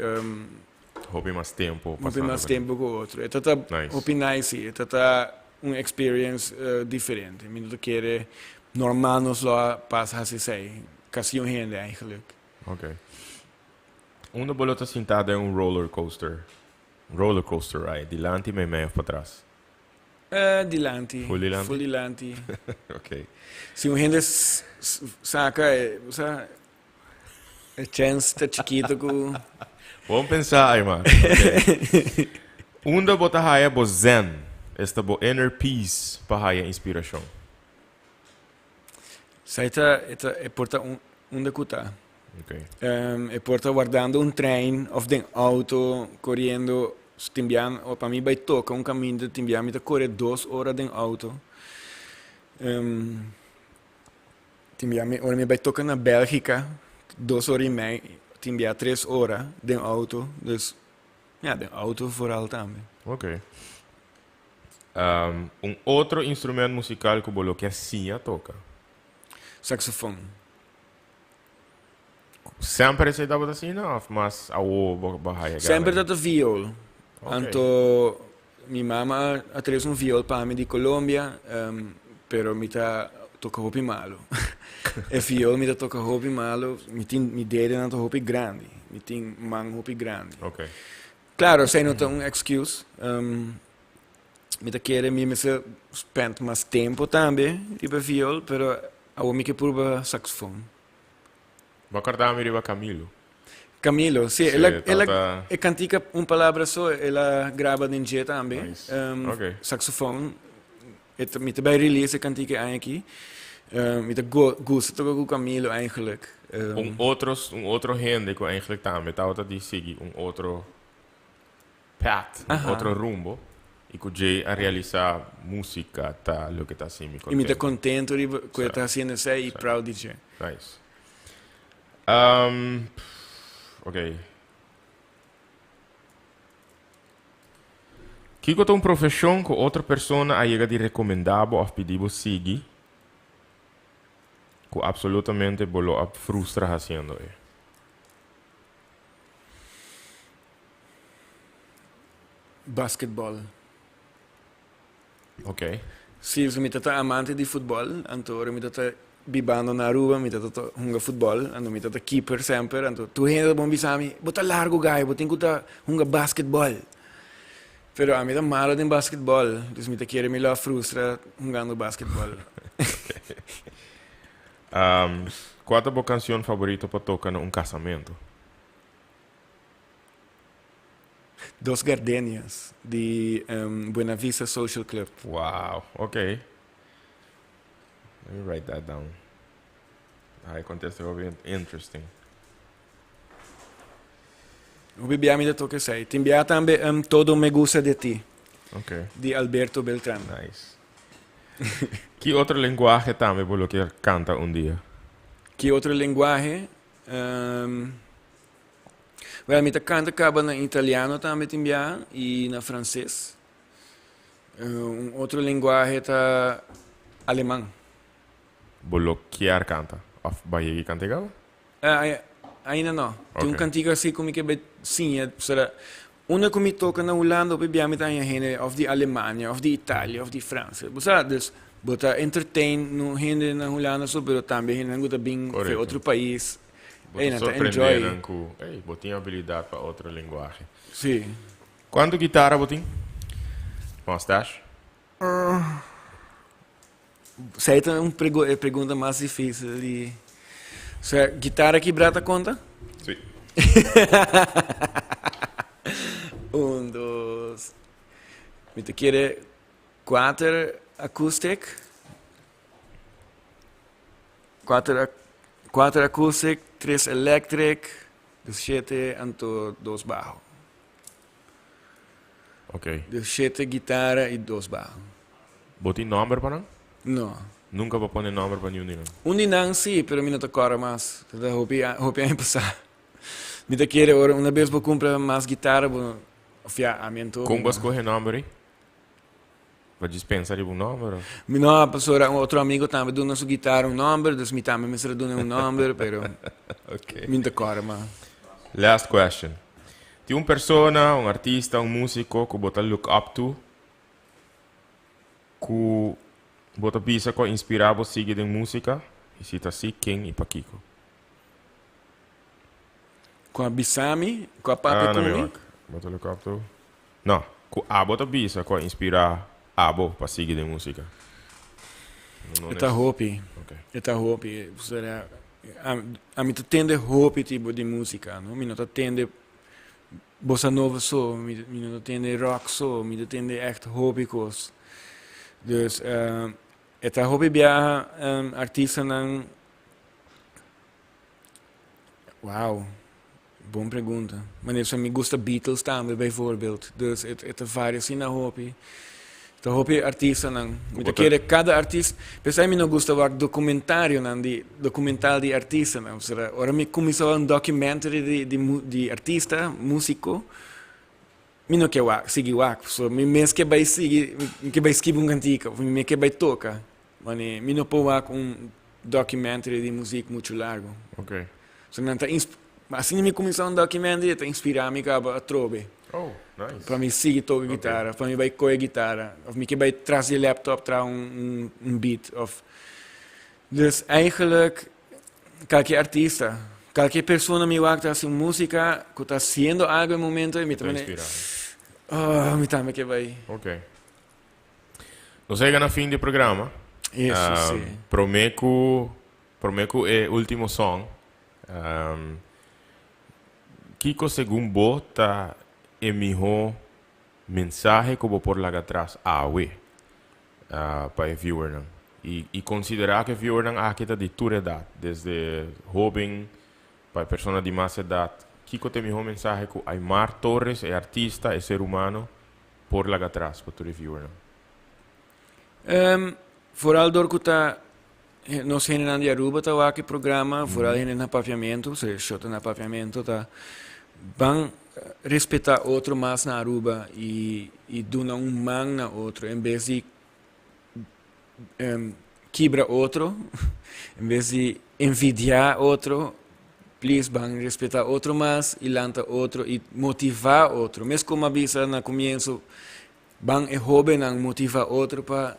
Hopi mas tempo hopi pasando mas cu tempo cu otro. E ta ta Nice. hopi nice si, e ta ta un experience diferente. Mi no ta kere normal nos lo a pasa haci esey, casi un hende eigenlijk. Ok. Unda bo lo ta sinta den un roller coaster? Roller coaster ride, dilanti, meimei of patras? Dilanti. Full dilanti? Full dilanti. Ok. Si un hende saca e, bo sa, e chance ta chikito cu. Bon pensa, Aymar. Ok. Unda bo ta haya bo zen, esta bo inner peace pa haya inspiracion? Sa e ta, e ta, e por ta un, unda cu ta. Okay. E por ta wardando un trein of den auto coriendo timbian o pa mi bay toca un caminda timbian mi ta core dos ora den auto. Timbian mi ora mi bay toca na Belgica dos ora y mei timbia tres ora den auto dus ya den auto vooral tambe. Okay. Un otro instrument musical cu bo lo kier siña toca? Saxofon. Semper esei tabata asina of mas awo bo bo haya gana? Semper ta ta viool. Ok. Anto mi mama a tres un viool pa mi di Colombia, pero mi ta toca hopi malo. E viool mi ta toca hopi malo, mi tin mi dedenan ta hopi grandi, mi tin man hopi grandi. Ok. Claro, esei no ta un excuse. Mi ta kere mi mester spend mas tempo tambe riba viool, pero Awor mi ke purba saxofon. Bo a corda mi riba Camilo. Camilo, si. Si, El a, el a, tabata. e cantica Un Palabra So, el a graba den dje tambe. Nice. Ok. Saxofon. E ta, mi ta bay release e cantica e aña aki. Mi ta go, gusta toca cu Camilo eigenlijk. Un otro, un otro hende cu eigenlijk tambe tabata di sigui un otro path, un otro rumbo, y cu djey a realisa musica ta loke ta haci mi Y mi ta contento. contento riba cu e ta haciendo esey y proud di dje. Nice. Um, ok. Kico ta un profesion cu otro persona a yega di recomenda bo of pidi bo sigui cu absolutamente bo lo a frustra haciendo e? Basketball. Ok. Si, pasobra mi ta ta amante di futbol, anto ora mi ta ta bibando na Aruba mi ta ta hunga futbol, anto mi ta ta keeper semper, anto tur hende ta bon bisa mi, bo ta largo gai, bo tin ku ta hunga basketball. Pero ami ta malo den basketball, dus mi ta kere mi lo a frustra hungando basketball. Kua ta bo kansion favorito pa toka na un kasamentu? Dos Gardenias di Buena Vista Social Club. Wow, ok. Let me write that down. Ai contesta hopi interesting. Hopi bia mi ta toca esei. Tin bia tambe Todo me gusta de ti. Ok. Di Alberto Beltran. Nice. Ki otro lenguahe tambe bo lo kier canta un dia? Ki otro lenguahe? Well, mi ta canta caba na italiano tambe tin bia y na frances. Un otro lenguahe ta aleman. Bo lo kier canta of bo a yega canta e caba? Ainda no. Tin un cantica asi cu mi ke bay siña. Pasobra unda cu mi toca na Hulanda hopi bia mi ta haña hende of di Alemania of di Italia of di Francia. Bo sa, dus bo ta entertain no hende na Hulanda so pero tambe hendenan cu ta bin for otro pais. Bo ta sorprende nan cu, ey, bo tin habilidad pa otro lenguahe. Si. Cuanto guitara bo tin? Mustache? Esei ta un e pregunta mas difícil di... Osea, guitara kibrá ta konta? Sí. Un, dos... Mi ta kere kuater acoustic. Kuater, kuater acoustic, tres electric, dus shete anto dos baho. Ok. Dus shete guitara y dos baho. Bo tin nomber pa nan? No. Nunca bo pone nomber pa niun di nan? Un di nan si, pero mi no ta corda mas. Ta ta hopi, hopi aña pasá. Mi ta kere ora una bes bo cumpra mas guitara bo, of ya, ami anto. Con bo a scoge nomber ei? Bo djis pensa riba un nomber of? Mi no, pasobra un otro amigo tambe duna su guitara un nomber, dus mi tambe mester a duna un nomber, pero Ok. mi no ta corda mas. Last question. Tin un persona, un artista, un musico cu bo ta look up to, cu bo ta bisa cu a inspira bo sigui den musica? Y si ta si, ken y pakico? Cu a bisa mi, cu a papia Ah, cu na mi mi? wak. Bo ta look up to? No, cu abo ta bisa cu a inspira abo pa sigui den musica? E ta hopi. E ta hopi. Pasobra ami ta tende hopi tipo di musica, no? Mi no ta tende bossa nova so, mi no ta tende rock so, mi ta tende echt hopi cos. Dus e ta hopi biaha artistanan, wow. Bon pregunta. Manera sa mi gusta Beatles tambe bijvoorbeeld. Dus e e ta varia asina hopi. Ta hopi artistanan. Mi ta kere kada artista, p'esei mi no gusta wak dokumentarionan di dokumental di artistanan. Pasobra ora mi kuminsá wak un documentary di di di artista, músiko, mi no ke wak sigui wak. Pasobra mi mes ke bai sigui, mi ke bai skibi un kantika òf mi mes ke bai toka. Mane mi no por wak un documentary di muziek muchu largo. Ok. So nan ta insp asina mi cuminsa un documentary e ta inspira mi caba atrobe. Oh, nice. Pa mi sigui toca guitara, pa mi bay coge guitara, of mi ke bay tras di laptop traha un un beat of. Dus eigenlijk kalke artista, kalke persona mi wak ta haci un musica cu ta haciendo algo e momento mi ta mane, oh mi tambe ke bay. Ok. Nos a yega na fin di e programa. Eso si. Prome ku prome ku e ultimo song, kiko segun bo ta e miho mensahe ku bo por laga atras awe pa e viewernan? I i konsiderá ku e viewernan aki ta di tur edat, desde hoben pa e persona di mas edat. Kiko ta e miho mensahe ku Aymar Torres, e artista, e ser humano, Por laga atras pa tur e viewernan. Um, vooral door ku ta nos hendenan di Aruba ta wak e programa, vooral hende na Papiamento, se shota na Papiamento ta ban respeta otro mas na Aruba i i duna un man na otro en bes di um, kibra otro, en bes di envidia otro, please ban respeta otro mas y lanta otro y motiva otro. Mes como a bisa na comienzo, ban e hobennan motiva otro pa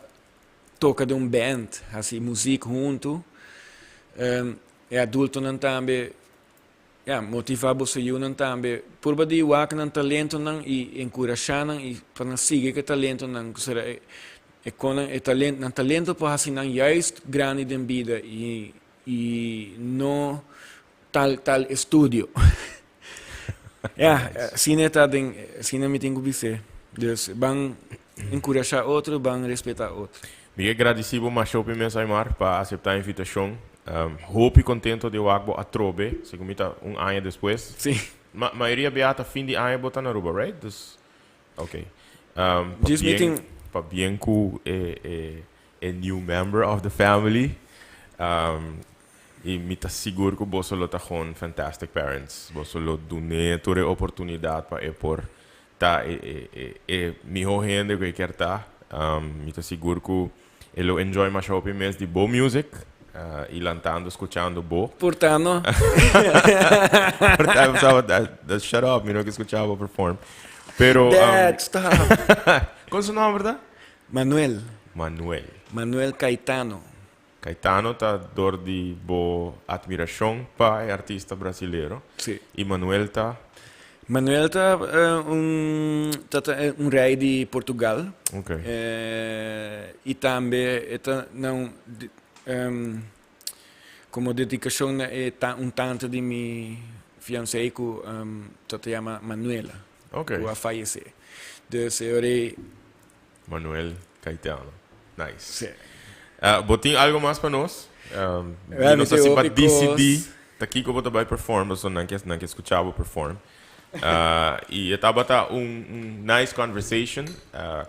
toca den un band, haci muziek hunto. Um, e adultonan tambe Ya, motivá boso yunan tambe. Purba di wak nan talentonan i enkurashá nan i pa nan sigui ku e talentonan. Ku sera e e kon nan e talento nan talento por hasi nan juist grandi den bida i i no tal tal estudio. Ya, asina e ta den asina mi tin ku bis'é. Dus ban enkurashá otro, ban respetá otro. Mi ke gradisí bo masha hopi mes Aymar pa aseptá e invitashon. Hopi contento di wak bo atrobe, segun mi ta un aña despues. Sí. Ma mayoria bia ta fin di aña bo ta na Aruba, right? Dus, ok. Um, pa Djis mi bien, tin. pa bien cu e, e, e new member of the family. Um, y mi ta sigur cu boso lo ta gewoon fantastic parents. Boso lo dun'é tur e oportunidad pa e por ta e, e, e, e miho hende cu e kier ta. Mi ta sigur ku e lo enjoy masha hopi mes di bo music y lantando scuchando bo. Por ta no. Por ta, shut up, mi no ke scucha bo perform. Pero Dad, stop. Kon su nomber ta? Manuel. Manuel. Manuel Caetano. Caetano ta dor di bo admiracion pa e artista brasilero. Si. Y Manuel ta? Manuel ta un ta ta un rey di Portugal. Ok. Y tambe e ta na un como dedicacion na e un tante di mi fiancé cu ta ta yama Manuela. Ok. Cu a fayece. Dus e ora ey. Manuel Caetano. Nice. Sí. Bo tin algo mas pa nos? Well, mi mi no sa tin si pa hopi dicidi cos. ta kico bo ta bay perform, pasobra nan ke nan ke scucha bo perform. Y e tabata un un nice conversation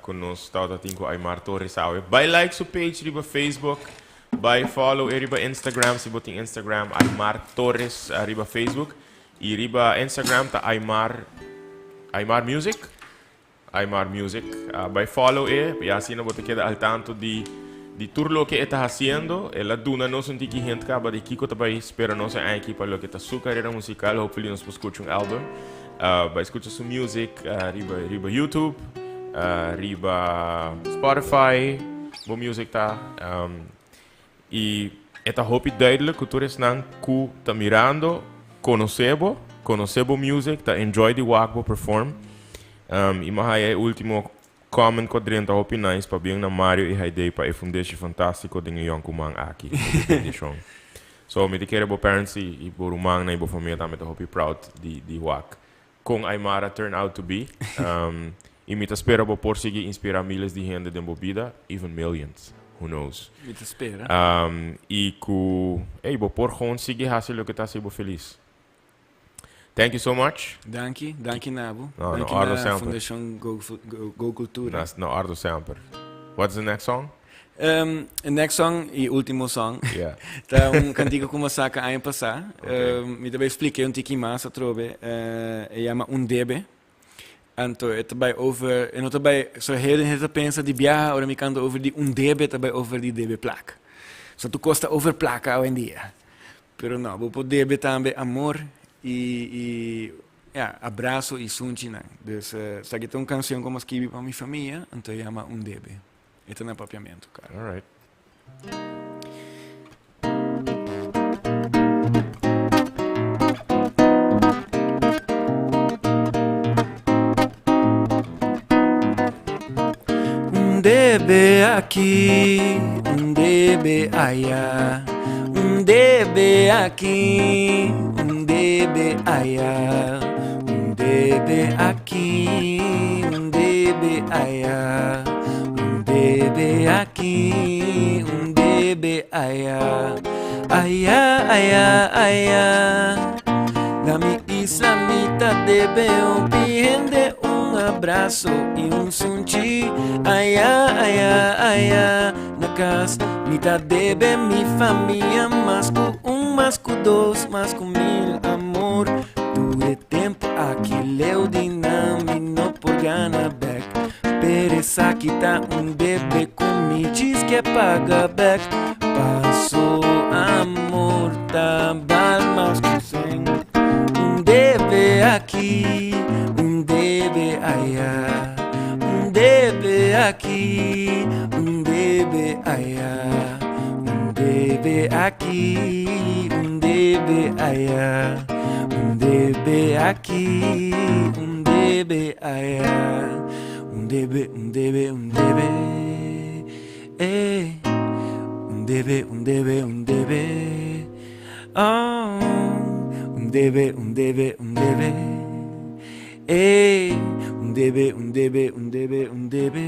cu nos tabata tin cu Aymar Torres awe. Bay like su page riba Facebook, bay follow e riba Instagram si bo tin Instagram, Aymar Torres riba Facebook. Y riba Instagram ta Aymar Aymar Music. Aymar Music. Bai follow e y asina bo ta keda al tanto di di tur loke e ta haciendo. El a duna nos un tiki hint caba di kico ta bai spera nos e aña aki pa loke ta su carera musical. Hopefully nos por scucha un album. Bai scucha su music riba riba YouTube, riba Spotify bo music ta. Y e ta hopi duidelijk cu tur esnan cu ta mirando conoce bo, conoce bo music, ta enjoy di wak bo perform. Y mi a haya e ultimo comment cu a drenta hopi nice, pabien na Mario y Haydee pa e fundeshi fantastico den e yoncuman aki. Hopi bendicion. So mi ta kere bo parents y bo rumannan y bo famia tambe ta hopi proud di wak Con Aymara turn out to be. Y mi ta spera bo por sigui inspira miles di hende den bo bida, even millions. Who knows. Mi ta spera. Y cu, ey, bo por gewoon sigui haci loke ta haci bo feliz. Thank you so much. Danki, danki na bo. No, no, Danki ordo na semper. Fundacion Go, Go, Go Cultura. Na, na ordo semper. What's the next song? E next song y ultimo song Yeah. ta un cantica cu mi a saca aña pasa. Okay. Mi ta bay explica un tiki mas atrobe. E yama Un Debe. Anto e ta bay over, e no ta bay, so heel hende ta pensa di biaha ora mi canta over di un debe ta bay over di debe placa. So tur cos ta over placa awendia. Pero no, bo por debe tambe amor y, y ja, abrazo y sunchinan. Dus esaki ta un cancion cu mi a skibi pa mi famia, anto e yama Un Debe. E ta na papiamentu, karo. All right. Un debe aki, un debe aya. Un debe aki, un debe aya. Un debe aki, un debe aya. Un debe aki, un debe aya. Aya, aya, aya. Na mi isla mi ta debe hopi hende un abraso y un sunchi. Aya, aya, aya. Na cas mi ta debe mi famia mas cu un, mas cu dos, mas cu mil amor. Tur e tempo aki leu di nan mi no por gana bek. Pero esaki ta un debe cu mi djis ke paga bek. Paso amor ta bal mas cu cen. Un debe aki, un debe aya. Un debe aki, un debe aya. Un debe aki, un debe aya. Un debe aki, un debe aya. Un debe, un debe, un debe. Eh. Un debe, un debe, un debe. Oh. Un debe, un debe, un debe. Eh. Un debe, un debe, un debe, un debe.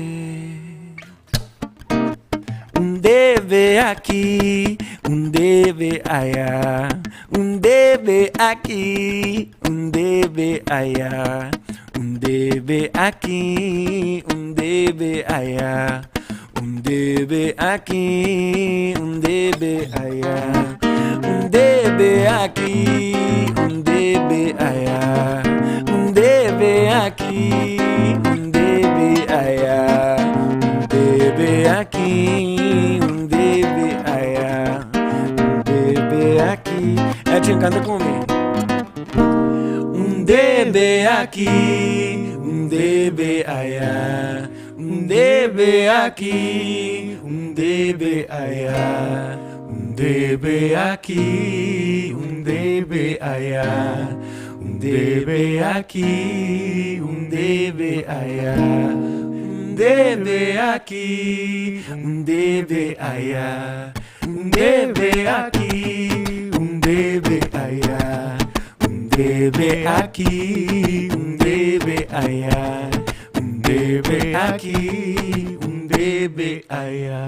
Un debe aki, un debe aya. Un debe aki, un debe aya. Un debe aki, un debe aya. Un debe aki, un debe aya. Un debe aki, un debe aya. Un debe aki, un debe aya. Un debe. aki, un debe aya. Un debe aki. Edwin, kanta ku mi. Un debe aki, un debe aya. Un debe aki, un debe aya. Un debe aki, un debe aya. Un debe aki, un debe aya. Un debe aki, un debe aya. Un debe aki, un debe aya. Un debe aki, un debe aya. Un debe aki, un debe aya.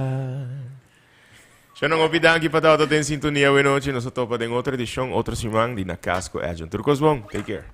Shonnan hopi danki pa tabata den sintonia awe nochi. Nos ta topa den otro edicion otro siman di Na Cas cu Edjean. Tur cos bon. Take care.